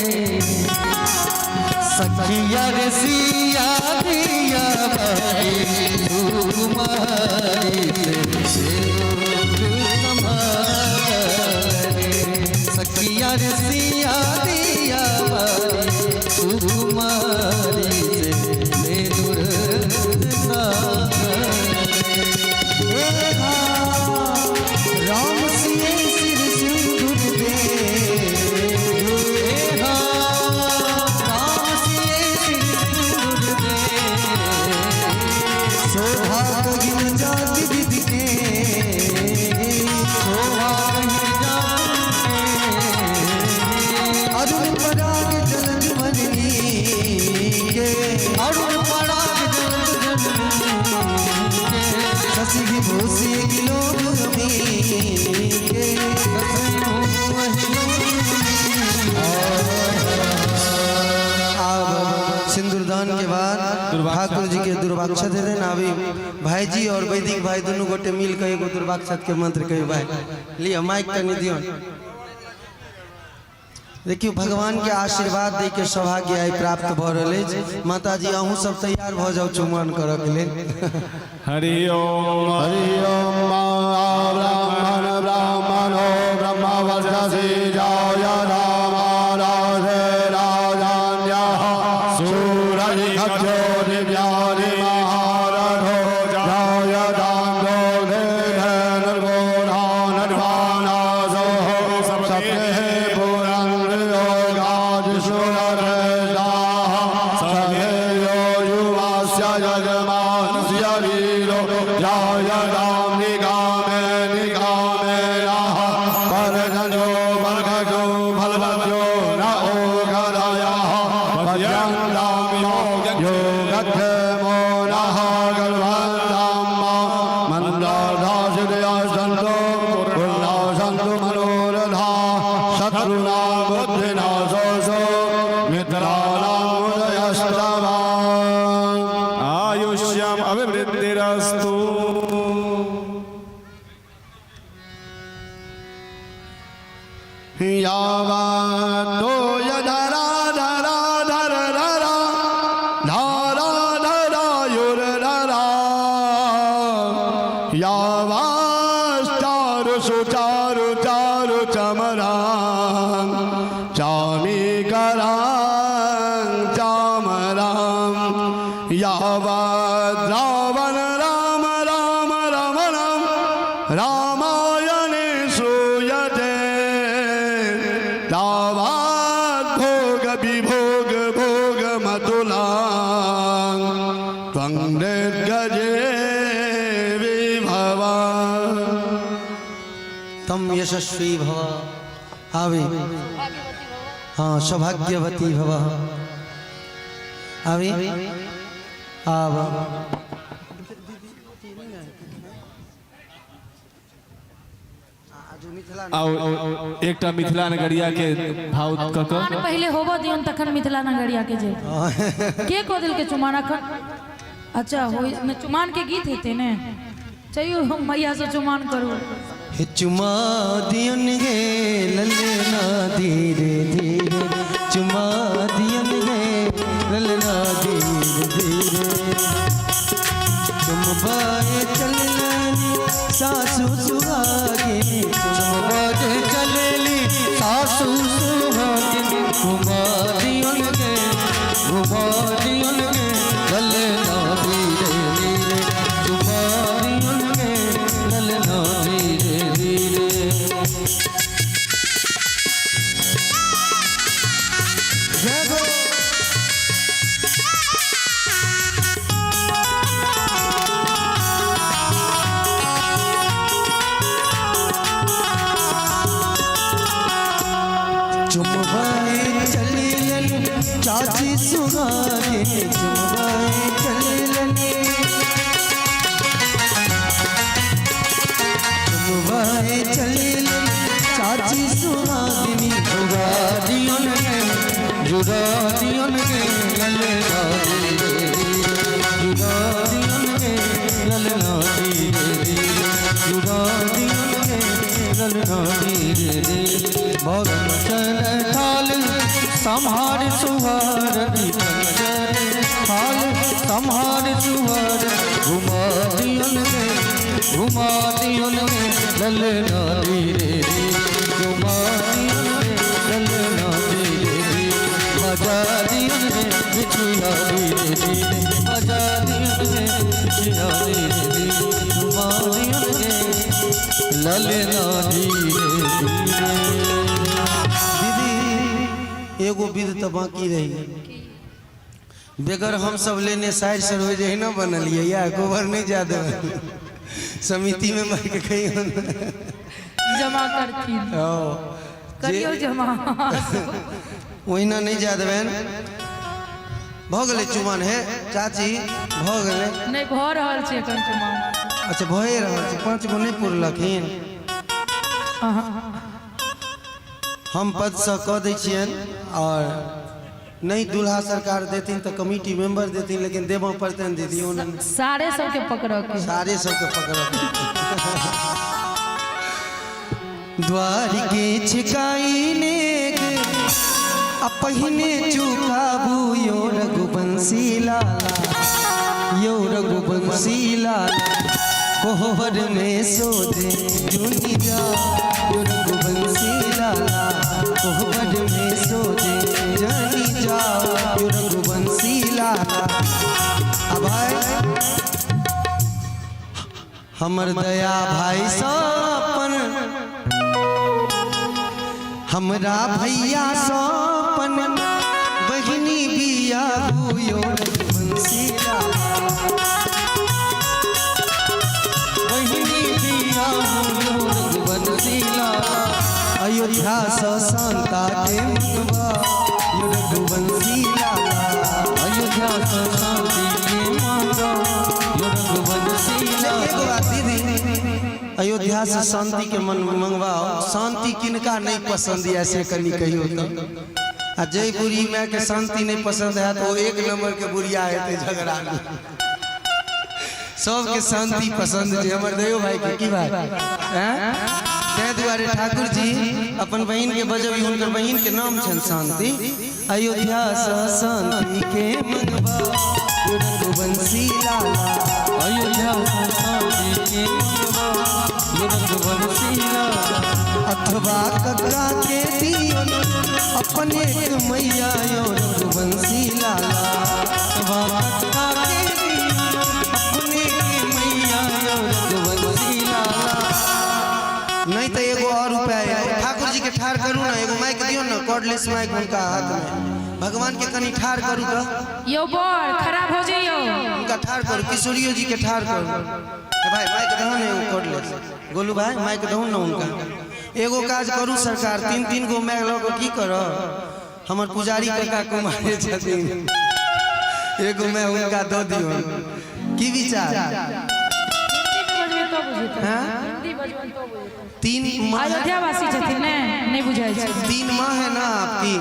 सखिया रे सिया दिया बारी तुम्हारी सिनुर संभाल रे। सखिया रे सिया दिया बारी तुम्हारी सिनुर राम सिए सिर सिंदूर दे, राम सिए सिर सिंदूर दे। शोभा कहिन जाति विधि के, शोभा कहीं जाते। अरुण पराग जनक मननी के, अरुण पराग जनक जननी के। शशि भूषि गिलोक के। अब सिंदूरदान के बाद ठाकुर जी के दुर्वाक्षत दे देना। अभी भाई जी और वैदिक भाई दोनों गोटे मिल के एगो दुर्वाक्षत के मंत्र कही। भाई लियो माइक कनी दियो। देखियो भगवान के आशीर्वाद दे के सौभाग्य आई प्राप्त भ रहल अछि। माता जी अहूँ सब तैयार भ जाओ चुम्बन करऽ के लेल। हरि ओम हरि ओम ब्राह्मण ब्राह्मणो ब्रह्मवर्चसी जाय रामाराधे राजान्यः सूरजिखज्यो दिव्यानि महारथो जाय दान्दोधेर्गोधानर्वाणासो सप्ते पुरन्द्रियो सभेयो युवास्य यजमानस्य वीरो जाय रामनिगा बुद्धिनाशोऽसौ मित्राणामुदयस्तव। आयुष्यम अभिवृद्धिरस्तु। यावतो यधरा धरा धर धरा धारा धरायुर्धरा यावास्तारु सुचारु चारु चमरां चामीकरां चामरां यावद्रावण राम राम रमणं रामायणे श्रूयते तावद् भोग विभोग भोग मतुलां त्वं निर्गजे विभवा। तम यशस्वी भव। आवे हाँ, सौभाग्यवती भव। आवे आब आओ एकटा मिथिला नगरिया के भाव क क चुमान पहिले होबऽ दियौन तखन मिथिला नगरिया के जे के कऽ देलकै चुमान अखन? अच्छा होइ ने, चुमान के गीत हेतै ने। चलियो हम मैया से चुमान करू। हे चुमा दियन गे ललना धीरे धीरे, चुमा दियन गे ललना धीरे धीरे, चुमबाए चलनी सासू सुहागिनी, चुमबाए चलली सासू सुहागिनी, घुमा दियन गे घुमा दियन गे ललना धीरे धीरे, चुमा दियन गे ललना धीरे धीरे। जय हो। चुमबाए चललन चाची सुहागिनी, चुमबाए चललन, चुमबाए चललन चाची सुहागिनी, जुड़ा दियन गे जुड़ा दियन गे ललना धीरे धीरे, जुड़ा दियन गे ललना धीरे धीरे, जुड़ा दियन गे ललना धीरे धीरे। भगन थाल संहार सुहार, थाल संहार सुहार, घुमा दियन गे घुमा दियन गे ललना धीरे धीरे, घुमा दियन गे ललना धीरे धीरे, बजा दियन गे बिछुआ धीरे धीरे, बजा दियन गे बिछुआ धीरे धीरे, घुमा दियन गे ललना धीरे धीरे। दीदी एगो विध तो बाकी रही गेल। बेगर हम सब लेने साइड सर हो जे ना बनलिए या गोबर नहीं जा देबै समिति में मार के कहियो ने। जमा करथिन। ओ, करियौ जमा। ओहिना नहीं जा देबनि। भऽ गेलै चुमान हे चाची, भऽ गेलै? नहि, भऽ रहल छै एखन चुमान। अच्छा भए रहल छै, 5 गो नहि पुरलखिन। हम पदसँ कऽ दै छियनि और नहीं दूल्हा सरकार देथिन तऽ कमिटी मेंबर देथिन, लेकिन देबऽ पड़तनि दीदी ओना। सारे सबके पकड़ऽ के। सारे सबके पकड़ऽ। द्वार के छिकाई नेग आ पहिने चुकाबू यो रघुवंशी लाला, यो रघुवंशी लाला, कोहबर में सोते जुनी जा, यो रघुवंशी लाला, कोहबर में सोते जानी जाओ, यो रघुवंशी लाला। अब भाई हमर दया भाई सपन, हमरा भैया सपन बहिनी बिया यो रघुवंशी लाला, बहिनी बिया यो रघुवंशी लाला, अयोध्या सँ शांता के मनवा यो रघुवंशी लाला, अयोध्या सँ शांति के मांगा यो रघुवंशी लाला। एगो बात दीदी, अयोध्या से शांति के मन मंगवाओ। शांति किनका नहीं पसंद यऽ से कनि कहियौ तऽ। आ जै बुढ़ी माय के शांति नहीं पसंद है तो एक नंबर के बुढ़िया हेतै झगड़ा में। सबके शांति पसंद छै हमर दयो भाई के की भाई हैं। ताहि दुआरे ठाकुर जी अपन बहिन के बजबी, हुनकर बहिन के नाम छनि शांति। अयोध्या से शांति के मंगवाओ रघुवंशी लाला। अयोध्या से शांति के मंगवाओ रघुवंशी लाला। अथवा कका के दियो अपने के मैया यो रघुवंशी लाला। अथवा कका के दियो अपने के मैया यो रघुवंशी लाला। नहीं तो एगो और उपाय है, ठाकुर जी के ठार करू ना, एगो माइक दियो ना, कॉर्डलेस माइक हुनका हाथ में। भगवान के कनी ठार करू तो यो बर खराब हो जाइयो। उनका ठार करू, किशोरियो जी के ठार करू। ए भाई माइक दहो ना एगो कॉर्डलेस, गोलू भाई माइक दहो ना उनका। एगो काज करू सरकार, तीन तीन गो माइक लऽ कऽ की करब, हमर पुजारी काका कुमारे छथिन, एगो माइक हुनका दऽ दियौ। की विचार? हिंदी बजबै तो बुझतै। तीन माँ अयोध्यावासी छथिन ने, नहीं बुझाइ छै। तीन माँ है ना आपकी,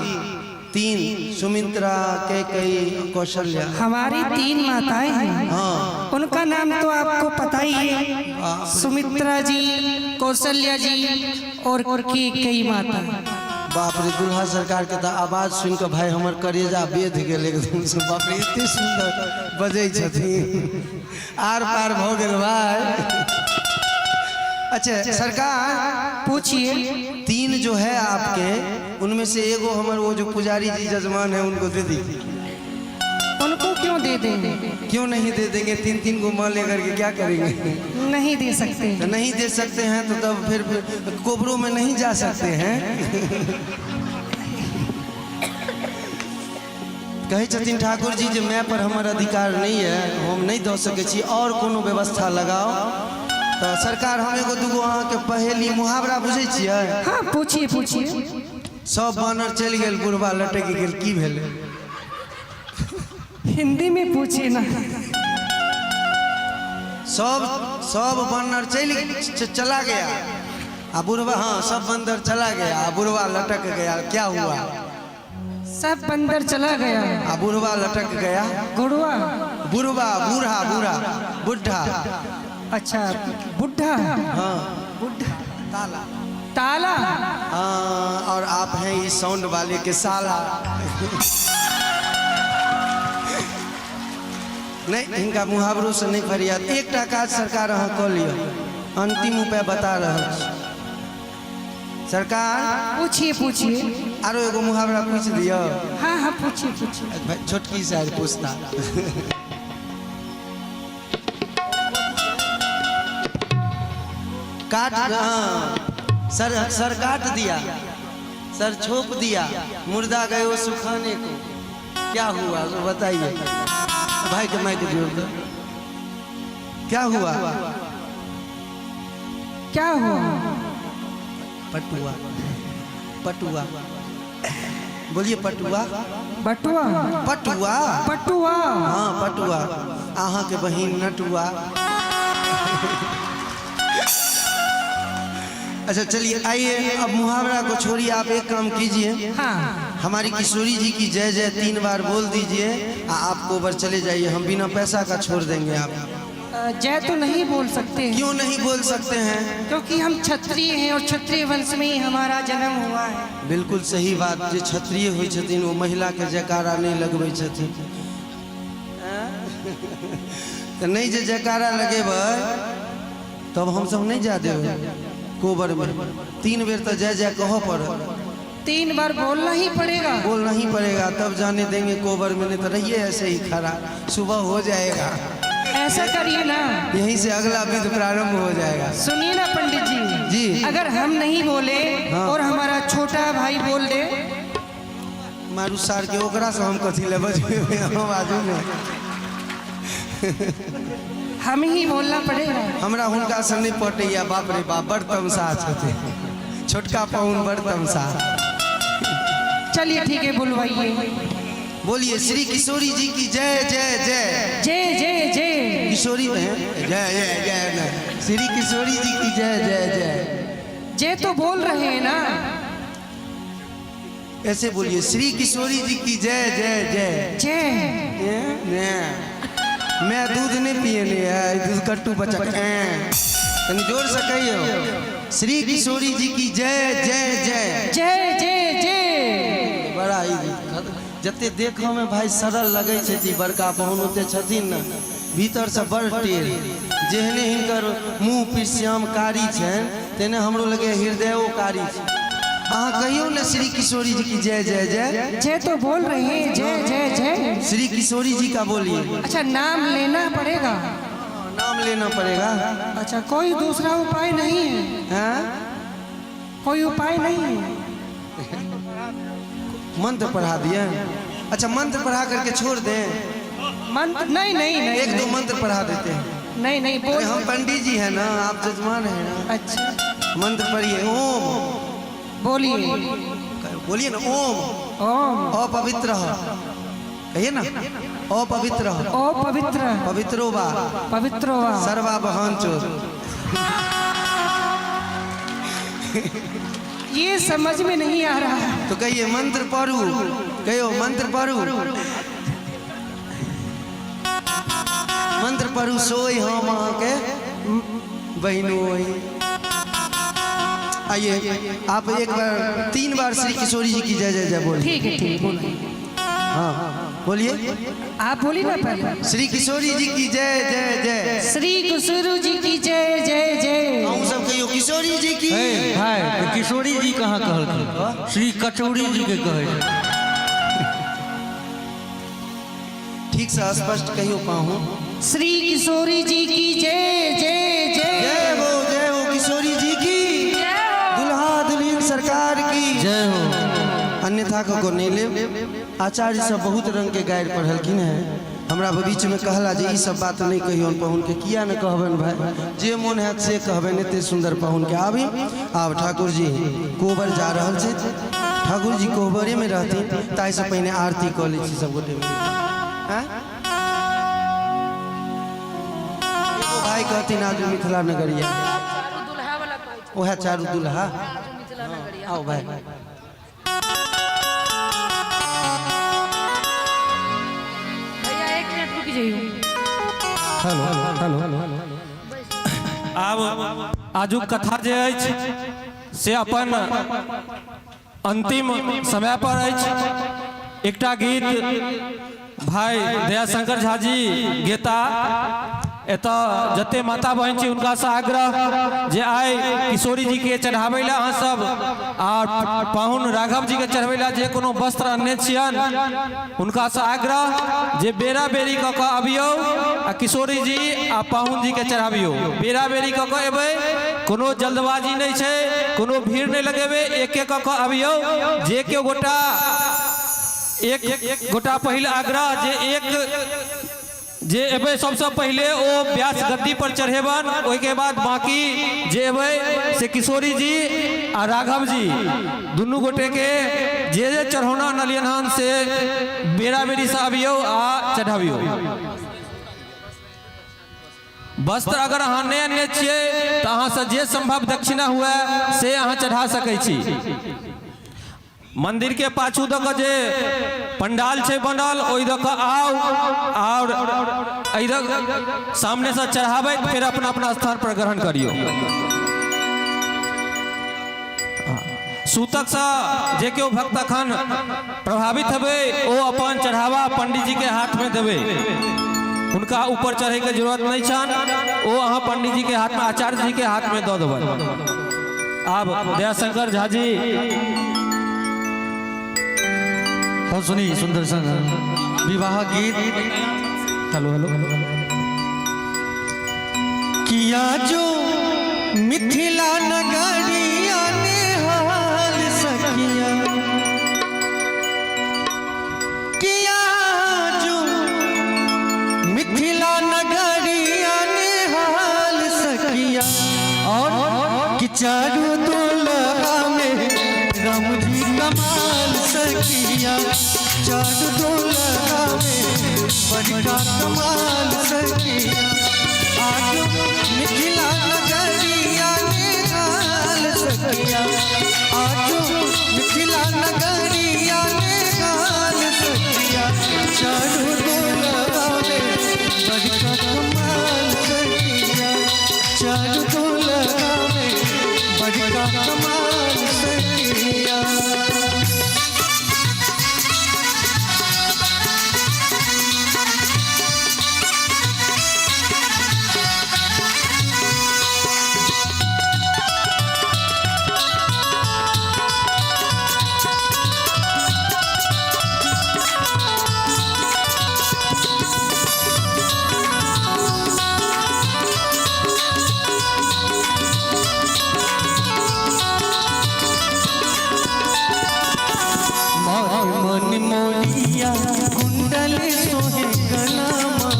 तीन सुमित्रा कैकेयी कौशल्या। हमारी तीन माताएं हैं। हाँ। उनका नाम तो आपको पता ही है, सुमित्रा जी, कौशल्या जी और कैकेयी माता। बाप रे, दुल्हा सरकार के तो आवाज सुन के भाई हमर करेजा बेध गेल एकदम से। बाप रे, एते सुंदर बजै छथिन, आर पार भऽ गेल भाई। अच्छा सरकार पूछिए। तीन जो है आपके, उनमें से एगो हमर वो जो पुजारी जी जजमान है उनको दे दीजिए। उनको क्यों दे देंगे? क्यों नहीं दे देंगे? तीन तीन गो माँ लेकर के क्या करेंगे? नहीं दे सकते। तो नहीं दे सकते हैं तो तब फिर कोबरों में नहीं जा सकते हैं। कहै छथिन ठाकुर जी जे my पर हमर अधिकार नहीं है, हम नहीं दऽ सकै छी, और कोनो व्यवस्था लगाओ। तो सरकार हम एगो दूगो अहाँके पहेली मुहावरा बुझै छियै? हाँ पूछिए पूछिए। सब बानर चलि गेल, बुढ़बा लटकि गेल, की भेलै? हिंदी में पूछिए ना। सब बानर चला गया आ बुढ़वा, हाँ सब बंदर चला गया आ बुढ़वा लटक गया, क्या हुआ? सब बंदर चला गया आ बुढ़वा लटक गया। गुड़वा बुढ़वा, बूढ़ा, बूढ़ा, बुढ़ा। अच्छा बुढ़ा। हाँ बुढ़ा ताला, ताला। हाँ, और आप हैं इस साउंड वाले के साला। नहीं, इनका मुहावरों से नहीं फरियाद। एकटा काज सरकार अहाँ कऽ लिअ, अंतिम उपाय बता रहल छी सरकार। पूछिए पूछिए। आरो एगो मुहावरा पूछ दिअ। हाँ हाँ पूछिए पूछिए। भाई छोटकी से पूछता। काट, हाँ सर, सर काट दिया, सर छोप दिया, मुर्दा गए वो सुखाने को, क्या हुआ वो बताइए। भाई के माइक जोड़ दो। क्या हुआ? क्या हुआ? पटुआ, पटुआ बोलिए, पटुआ, बटुआ, पटुआ, पटुआ। हाँ पटुआ, अहाँ के बहिन नटुआ। अच्छा चलिए आइए, अब मुहावरा को छोड़िए, आप एक काम कीजिए। हाँ हमारी किशोरी जी की जय जय 3 बार बोल दीजिए, आप कोबर चले जाइए, हम बिना पैसा का छोड़ देंगे आप। जय तो नहीं बोल सकते हैं। क्यों नहीं बोल सकते हैं? क्योंकि हम क्षत्रिय हैं और क्षत्रिय वंश में ही हमारा जन्म हुआ है। बिल्कुल सही बात, जे क्षत्रिय होइ छथिन वो महिला के जयकारा नहीं लगबै छथिन। तो नहीं जे जयकारा लगेबै तब हम सब नहीं जा देबै कोबर में। 3 बेर तो जय जय कहो पड़त। 3 बार बोलना ही पड़ेगा। बोलना ही पड़ेगा तब जाने देंगे कोबर में, नहीं तो रहिए ऐसे ही खड़ा, सुबह हो जाएगा। ऐसा करिए ना, यहीं से अगला विध प्रारंभ हो जाएगा। सुनिए ना पंडित जी, जी अगर हम नहीं बोले हाँ। और हमारा छोटा भाई बोल दे, मारू सार के ओकरा से हम कथी ले बजेबै, हम बाजू में हम ही बोलना पड़ेगा। हमरा हुनका से नहीं पटैया, बाप रे बाप, बड़ तमसा छथिन छोटका पाहुन, बड़ तमसा। चलिए ठीक है, बुलवाइए। बोलिए श्री किशोरी जी की जय जय जय। जय जय जय। किशोरी में जय जय जय जय। श्री किशोरी जी की जय जय जय। जय तो बोल रहे हैं ना। ऐसे बोलिए श्री किशोरी जी की जय जय जय। जय। ने मैं दूध नहीं पिए नहीं है, दूध कट्टू बचा तनी जोर से कहियो श्री किशोरी जी की जय जय जय। जय जय जय। बड़ा ही जते देखो में भाई सरल लगे छै बड़का बहन ओते छथिन ने, भीतर से बड़ टेढ़। जेहने हिनकर मुँह पीठ श्याम कारी छनि तेने हमरो लगे हृदयो कारी छै। अहाँ कहियो ने श्री किशोरी जी की जय जय जय। जय तो बोल रहे हैं, जय जय जय। श्री किशोरी जी का बोलिए। अच्छा नाम लेना पड़ेगा। नाम लेना पड़ेगा। अच्छा कोई दूसरा उपाय नहीं है? हाँ? कोई उपाय नहीं है। मंत्र पढ़ा दिए। अच्छा मंत्र पढ़ा करके छोड़ दें? मंत्र नहीं नहीं नहीं। एक दो मंत्र पढ़ा देते हैं। नहीं नहीं बोल। हम पंडित जी हैं ना, आप जजमान हैं ना। अच्छा मंत्र पढ़िए। ओम बोलिए। बोलिए ना। ओम ओम अपवित्र कहिए ना। अपवित्र अपवित्र पवित्रो वा पवित्रो वा सर्वा बहन चोर। ये समझ में नहीं आ रहा है। तो कहिए मंत्र पढ़ू, कहियो मंत्र पढ़ू, मंत्र पढ़ू सोई हम अहाँ के बहिनो। आइए आप एक बार 3 बार श्री किशोरी जी की जय जय जय बोलिए। ठीक है ठीक बोलिए। हाँ बोलिए। आप बोलिए ना पहले। श्री किशोरी जी की जय जय जय। श्री किशोरी जी की जय जय जय। हम सब कहियो किशोरी जी की। भाई तो किशोरी जी कहाँ कहलखिन? श्री कचौड़ी जी के कहै। ठीक से स्पष्ट कहियो पाहू। श्री किशोरी जी की जय जय जय। जय हो जय हो किशोरी जी की, दुल्हा दुल्हन सरकार की जय हो। अन्यथा को नहीं ले। आचार्य सब बहुत रंग के गारि पढ़लखिन हैं। हमरा बीच में कहला जे ई सब बात नहीं कहियौन पाहुन के, किया ने कहबनि भाई, जे मोन हैत से कहबनि। एते सुंदर पाहुन के आबी। आब ठाकुर जी कोबर जा रहल छथि। ठाकुर जी कोबरे में रहथिन, ताहिसँ पहिने आरती कऽ लै छी सब गोटे मिलि। एगो भाई कहथिन आज मिथिला नगरिया, वएह चारू दुल्हा। आओ भाई। भैया 1 मिनट रुक जाइयो। हेलो हेलो आब आजुक कथा जे अछि से अपन अंतिम समय पर अछि। एकटा गीत भाई दयाशंकर झा जी गेता। एतऽ जते माता बहन छी हुनका से आग्रह जे आइ किशोरी जी के चढ़ाबै लए अहाँ सब और पाहुन राघव जी के चढ़बै लए जे कोनो वस्त्र अनने छियन हुनका से आग्रह जे बेरा बेरी कऽ कऽ अबियौ आ किशोरी जी आ पाहुन जी के चढ़ाबियौ। बेरा बेरी कऽ कऽ एबै, कोनो जल्दबाजी नहीं छै, कोनो भीड़ नहीं लगेबै, एक एक कऽ कऽ अबियौ। जे केओ गोटा एक गोटा पहिल आग्रह जे एक जे एबै सबसे पहले ओ व्यास गद्दी पर चढ़ेबन, ओहिके बाद बाकी जे एबै से किशोरी जी आ राघव जी दुनू गोटे के जे जे चढ़ौना अनलियन हन से बेरा बेरी से अबियौ आ चढ़ाबियौ। वस्त्र अगर अहाँ नहि अनने छियै तऽ अहाँ से जे संभव दक्षिणा हुए से अहाँ चढ़ा सकै छी। मंदिर के पाछू दऽ कऽ जे पंडाल छै बनल ओहि दऽ कऽ आउ और एहि दऽ सामने से चढ़ाबैत फेर अपना अपना स्थान पर ग्रहण करियौ। सूतक से जे केओ भक्त अखन प्रभावित हेबै ओ अपन चढ़ावा पंडित जी के हाथ में देबै, हुनका ऊपर चढ़े के जरूरत नहीं छनि, ओ अहाँ पंडित जी के हाथ में आचार्य जी के हाथ में दऽ देबै। आब दयाशंकर झा जी। हाँ सुनी सुंदर सन विवाह गीत। हेलो हेलो किया जो मिथिला नगरिया निहाल सखिया, किया जो मिथिला नगरिया निहाल सखिया, और कि चारू दुल्हा में राम जी कमाल सखिया। सखिया, चारू दुल्हा में बड़का कमाल सखिया। आज मिथिला नगरिया निहाल सखिया, आज मिथिला नगरिया निहाल सखिया, चारू दुल्हा में बड़का कमाल सखिया, चारू दुल्हा में बड़का कमाल सखिया। मन मोरिया कुंडल सोहे कलामा,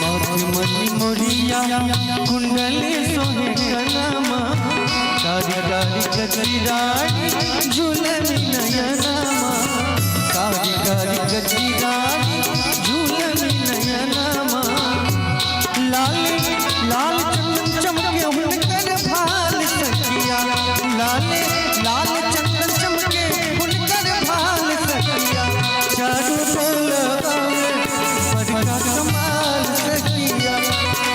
मन मोरिया कुंडल सोहे कलामा, कारी कारी गजरानी झूलन नयनामा, कारी कारी गजरानी झूलन नयनामा, लाल लाल चंदन चमके हुनकर भाल सखिया, लाल लाल चंदन चमके हुनकर भाल सखिया, चारू दुल्हा में बड़का कमाल सखिया,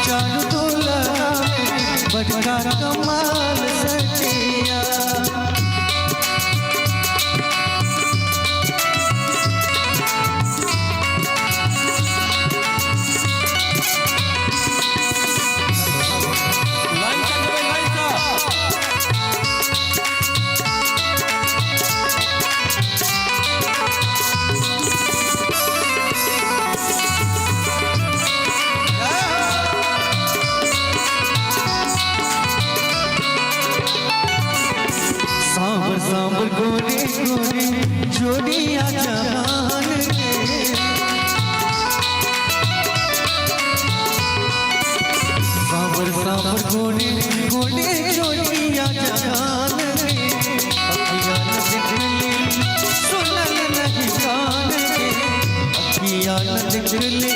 चारू दुल्हा में बड़का कमाल सखिया। लाइन से जेबै, लाइन से। सांवर सांवर गोरे गोरे जोड़िया जहान के, सांवर सांवर गोरे गोरे जोड़िया जहान के, अखियाँ न देखले सुनल नहीं कान के, अखियाँ न देखले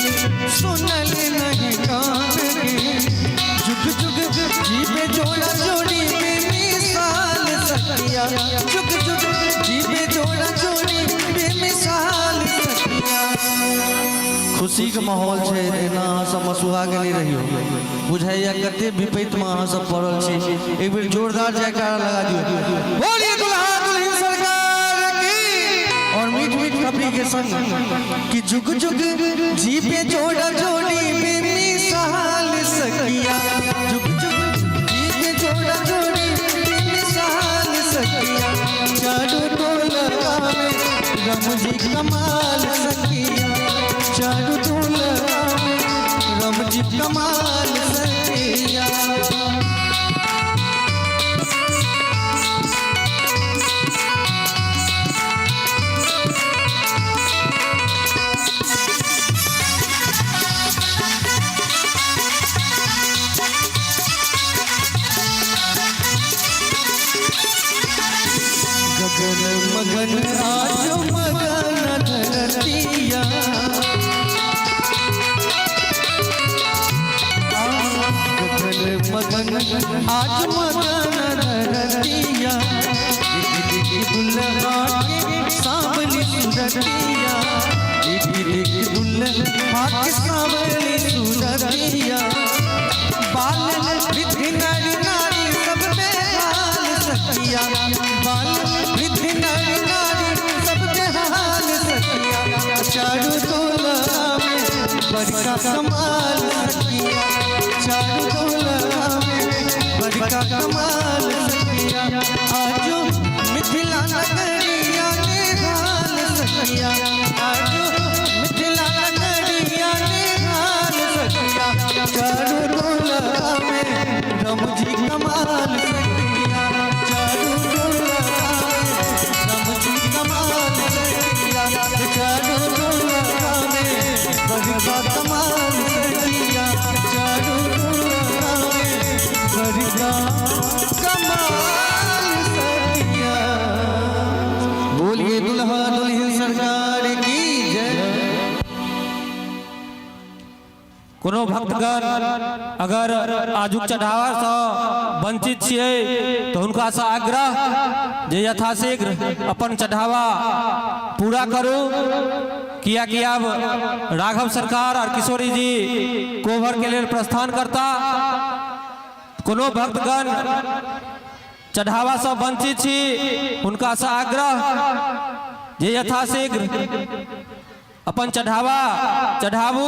सुनल नहीं कान के, जुग जुग जीवे जोड़ा जोड़ी बेमिसाल सखिया, जुग जुग जीवे जोड़ा जोड़ी बेमिसाल सखिया। खुशी के माहौल छै, एना अहाँ सब मसुहा के नहीं रहियो, बुझाइया कते विपैत में अहाँ सब पड़ल छी। एक बेर जोरदार जयकारा लगा दियो, बोलिए दुल्हा दुल्हन सरकार की, और मीठ मीठ खबरी के संग कि जुग जुग जीवे जोड़ा जोड़ी बेमिसाल सखिया, जुग जुग जीवे जोड़ा जोड़ी बेमिसाल सखिया, चारू दुल्हा में राम जी कमाल सखिया, चारू दुल्हा में राम जी कमाल सखिया। गगन मगन आज मगन धरतिया, गगन मगन आज मगन धरतिया, देख देख दुल्हा के सावली सुरतिया, देख देख दुल्हा के सावली सुरतिया, बाल वृद्ध नर नारी सब बेहाल सखिया, बाल वृद्ध नर नारी सब बेहाल सखिया, चारू दुल्हा में बड़का कमाल सखिया, चारू दुल्हा में बड़का कमाल सखिया, आज मिथिला नगरिया निहाल सखिया, आज मिथिला नगरिया निहाल सखिया, चारू दुल्हा में राम जी कमाल सखिया, चारू दुल्हा में राम जी कमाल सखिया, चारू दुल्हा में बड़का कमाल सखिया, चारू दुल्हा में बड़का कोनो भक्तगण अगर आजुक चढ़ावासँ वंचित छियै तऽ हुनकासँ आग्रह जे यथाशीघ्र अपन चढ़ावा पूरा करू, कियाकि आब राघव सरकार और किशोरी जी कोहबर के लेल प्रस्थान करता। कोनो भक्तगण चढ़ावासँ वंचित छी, हुनकासँ आग्रह जे यथाशीघ्र अपन चढ़ावा चढ़ाबू।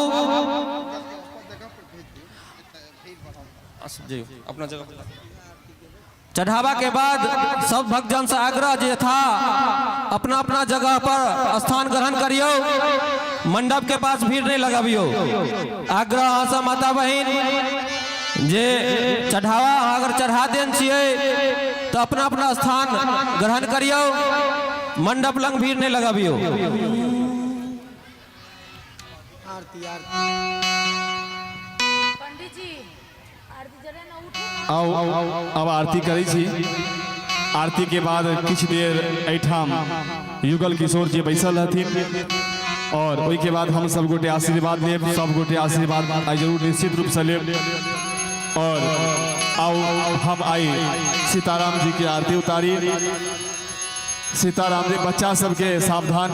अपना जगह चढ़ावा के बाद सब भक्तजन से आग्रह जे यथा अपना अपना जगह पर स्थान ग्रहण करियो, मंडप के पास भीड़ नहीं लगाबियो। आग्रह अहाँ सब माता बहिन जे चढ़ावा अहाँ अगर चढ़ा देन छियै तो अपना अपना स्थान ग्रहण करियो, मंडप लंग भीड़ नहीं लगाबियो। आरती आरती। पंडित जी आरती जरे ना उठू ना। आउ अब आरती करै छी। आरती के बाद किछु देर एहिठाम युगल किशोर जी बैसल रहथिन और ओहिके बाद हम सब गोटे आशीर्वाद लेब। सब गोटे आशीर्वाद आइ जरूर निश्चित रूपसँ लेब। और आउ हम आइ सीताराम जी के आरती उतारी। सीताराम जी बच्चा सबके सावधान,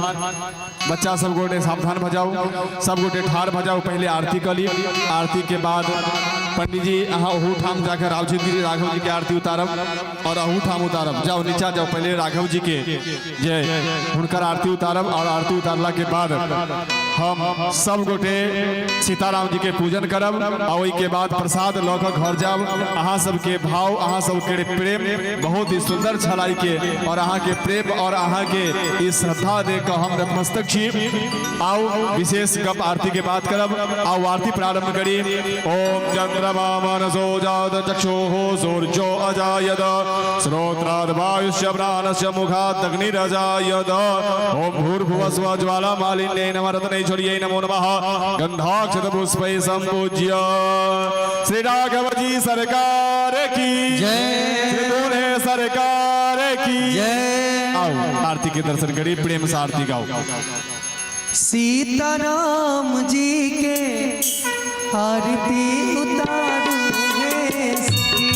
बच्चा सब गोटे सावधान भऽ जाउ, सब गोटे ठाढ़ भऽ जाउ, पहले आरती कऽ ली। आरती के बाद पंडित जी अहाँ ओहू ठाम जाकर राघव जी राघव जी के आरती उतारब और अहू ठाम उतारब। जाओ नीचा जाओ, पहले राघव जी के जे हुनकर आरती उतारब और आरती उतारला के बाद हम सब गोटे सीताराम जी के पूजन करब और ओहि के बाद प्रसाद लऽ कऽ घर जाब। अहाँ सबके भाव, अहाँ सबके प्रेम बहुत ही सुंदर छल के और अहाँ के प्रेम और अहाँ के ई श्रद्धा देख कऽ हम नतमस्तक छी। आउ विशेष गप आरती के बात करब। आउ आरती प्रारंभ करी। ओम चंद्रमा मनसो जात चक्षुः सूर्यो अजायत श्रोत्राद वायुश्च प्राणस्य मुखात् अग्निरजायत। ओम भूर्भुवस्व ज्वाला मालिन्यै नमः रत्नेश्वर्यै नमो नमः। गंधाक्षत पुष्पै संपूज्य श्री राघव जी सरकार की जय। श्री दूल्हे सरकार की जय। आओ आरती के दर्शन करी, प्रेम से आरती गाओ। सीताराम जी के आरती उतारू हे सखी।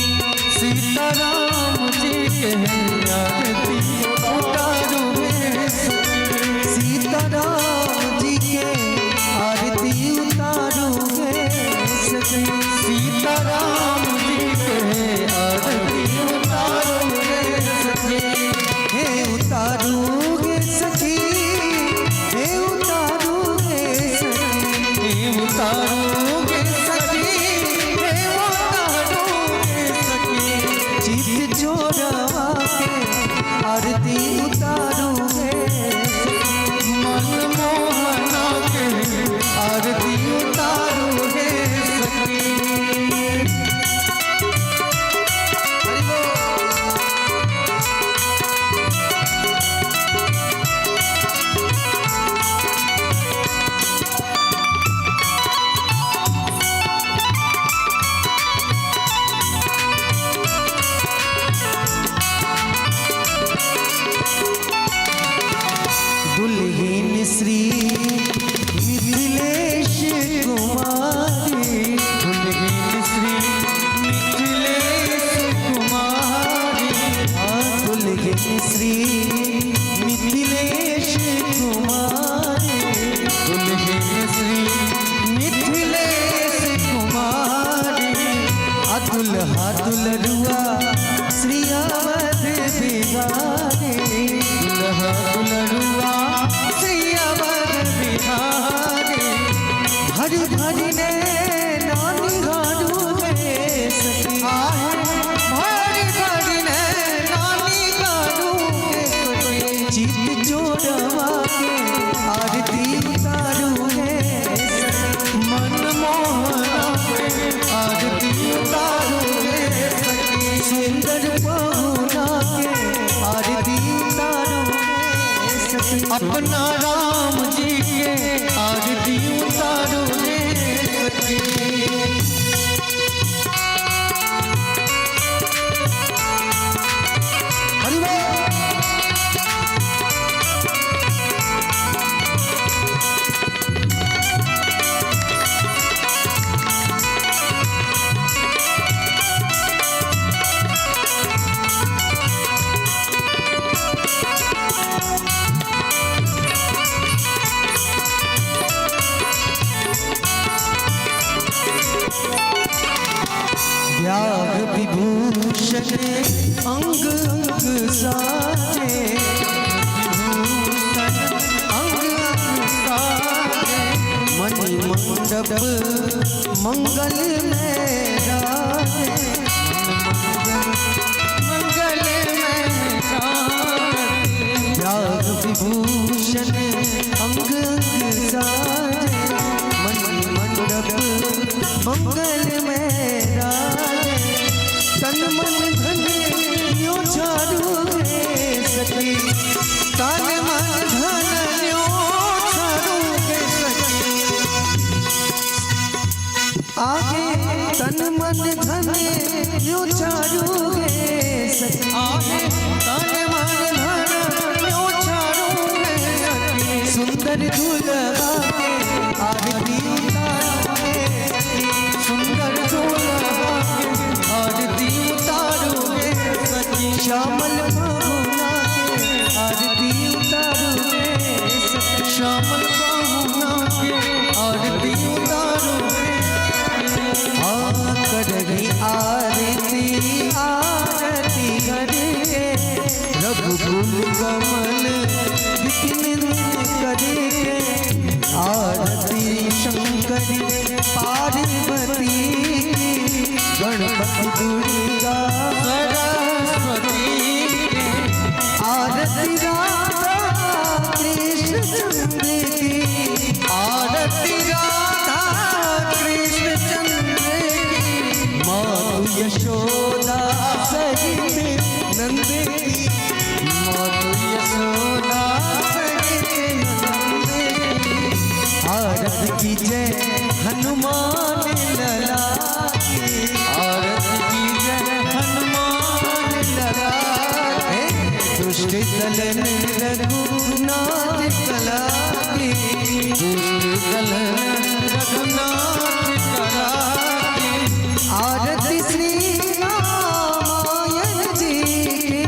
सीताराम जी के आरती उतारू हे सखी। सीताराम जी के आरती उतारू हे सखी। सीताराम जी के आरती उतारू हे सखी। हे उतारू गे सखी, हे उतारू गे सखी, हे उतारू गे सखी, हे उतारू गे सखी। चित चोरवा के आरती उतारू गे सखी। मन मोहना के आरती उतारू गे सखी। दुल्हीन श्री मिथिलेश कुमारी, दुल्हीन श्री मिथिलेश कुमारी, दुल्हीन श्री मिथिलेश कुमारी, दुल्हीन श्री मिथिलेश कुमारी। दुल्हा दुलरुआ श्री अवध बिहारी, दुल्हा दुलरुआ श्री अवध बिहारी। भरी भरी ने नानी गारू गे सखी, भरी भरी ने नानी गारू गे सखी। चित चोरवा के आरती उतारू गे सखी। मन मोहना के आरती उतारू गे सखी। सुंदर पहुना के आरती उतारू गे सखी। अपना राम जी के आरती उतारू गे सखी। हरि बोल। मंडप मंगल में राजे, मंगल में राजे। त्याग विभूषण अंग अंग साजे, मणि मंडप मंगल में राजे। तन मन धन न्यो छारू गे सखी, तन मन धन न्यो छारू गे सखी। आगे तन मन धन न्यो छारू गे सखी, आहे तन मन धन न्यो छारू गे सखी। सुंदर दुल्हा के आरती उतारू गे सखी, सुंदर दुल्हा के आरती उतारू गे सखी। श्यामल बहुना के आरती उतारू गे सखी, श्यामल बहुना के आरती उतारू गे। हाँ करही आरती आरती करके, रघुकुल कमल विपिन दिन करके। आरती शंकरी पार्वती की, गणपति दुर्गा सरस्वती के आरती राधा कृष्ण चंद्र की, आरती राधा कृष्ण चंद्र की। मातु यशोदा सहित नंद की, मातु यशोदा सहित नंद की। आरती की जय हनुमान लला की, आरती की जय हनुमान लला हे दुष्ट दलन रघुनाथ कला की, दुष्ट दलन रघुनाथ कला की। आरती श्री रामायण जी की,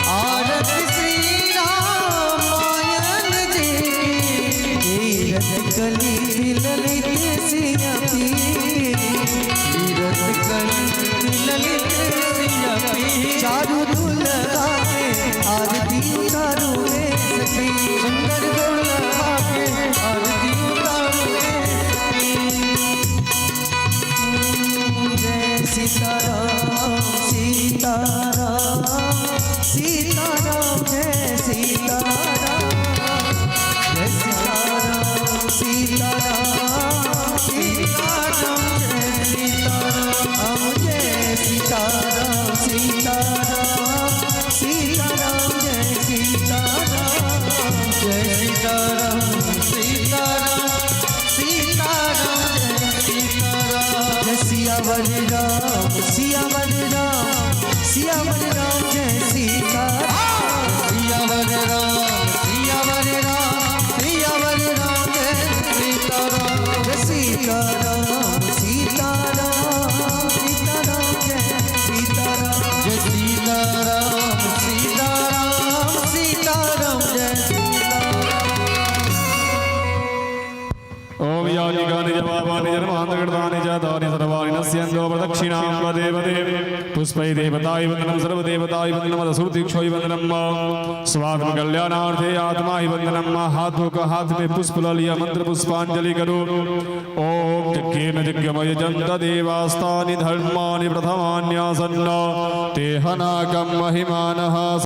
आरती श्री रामायण जी की। तीरथ कली ललित सिया पी, तीरथ कली ललित सिया पी। चारू दुल्हा के आरती उतारू रे सखी, सुंदर दुल्हा के आरती उतारू रे सखी। जय सीताराम सीताराम सीताराम जय सीताराम, जय सीताराम सीताराम सीताराम जय सीताराम, जय सीताराम सीताराम सीताराम जय सीताराम, जय सीताराम सीताराम सीताराम जय सीताराम। जय सियावर राम सियावर राम सियावर राम जय सीताराम, सियावर राम सियावर राम सियावर राम जय सीताराम। जय सीताराम सीताराम सीताराम जय सीताराम, जय सीताराम सीताराम सीताराम जय सीताराम। ओम यानि कानि जवाबानि जन्मान्तकृतानि च तानि सर्वाणि नश्यन्तो प्रदक्षिणां पदे पदे। पुष्पै देवताय वन्दनं सर्वदेवताय वन्दनं असुरदीक्षोय वन्दनं स्वात्म कल्याणार्थे आत्मा ही वन्दनं। हाथ धोकर हाथ में पुष्प ल लिया मंत्र पुष्पांजलि करो। ओम यज्ञेन यज्ञमय जन्त देवास्तानि धर्माणि प्रथमान्यासन्न ते हनाकं महिमानः।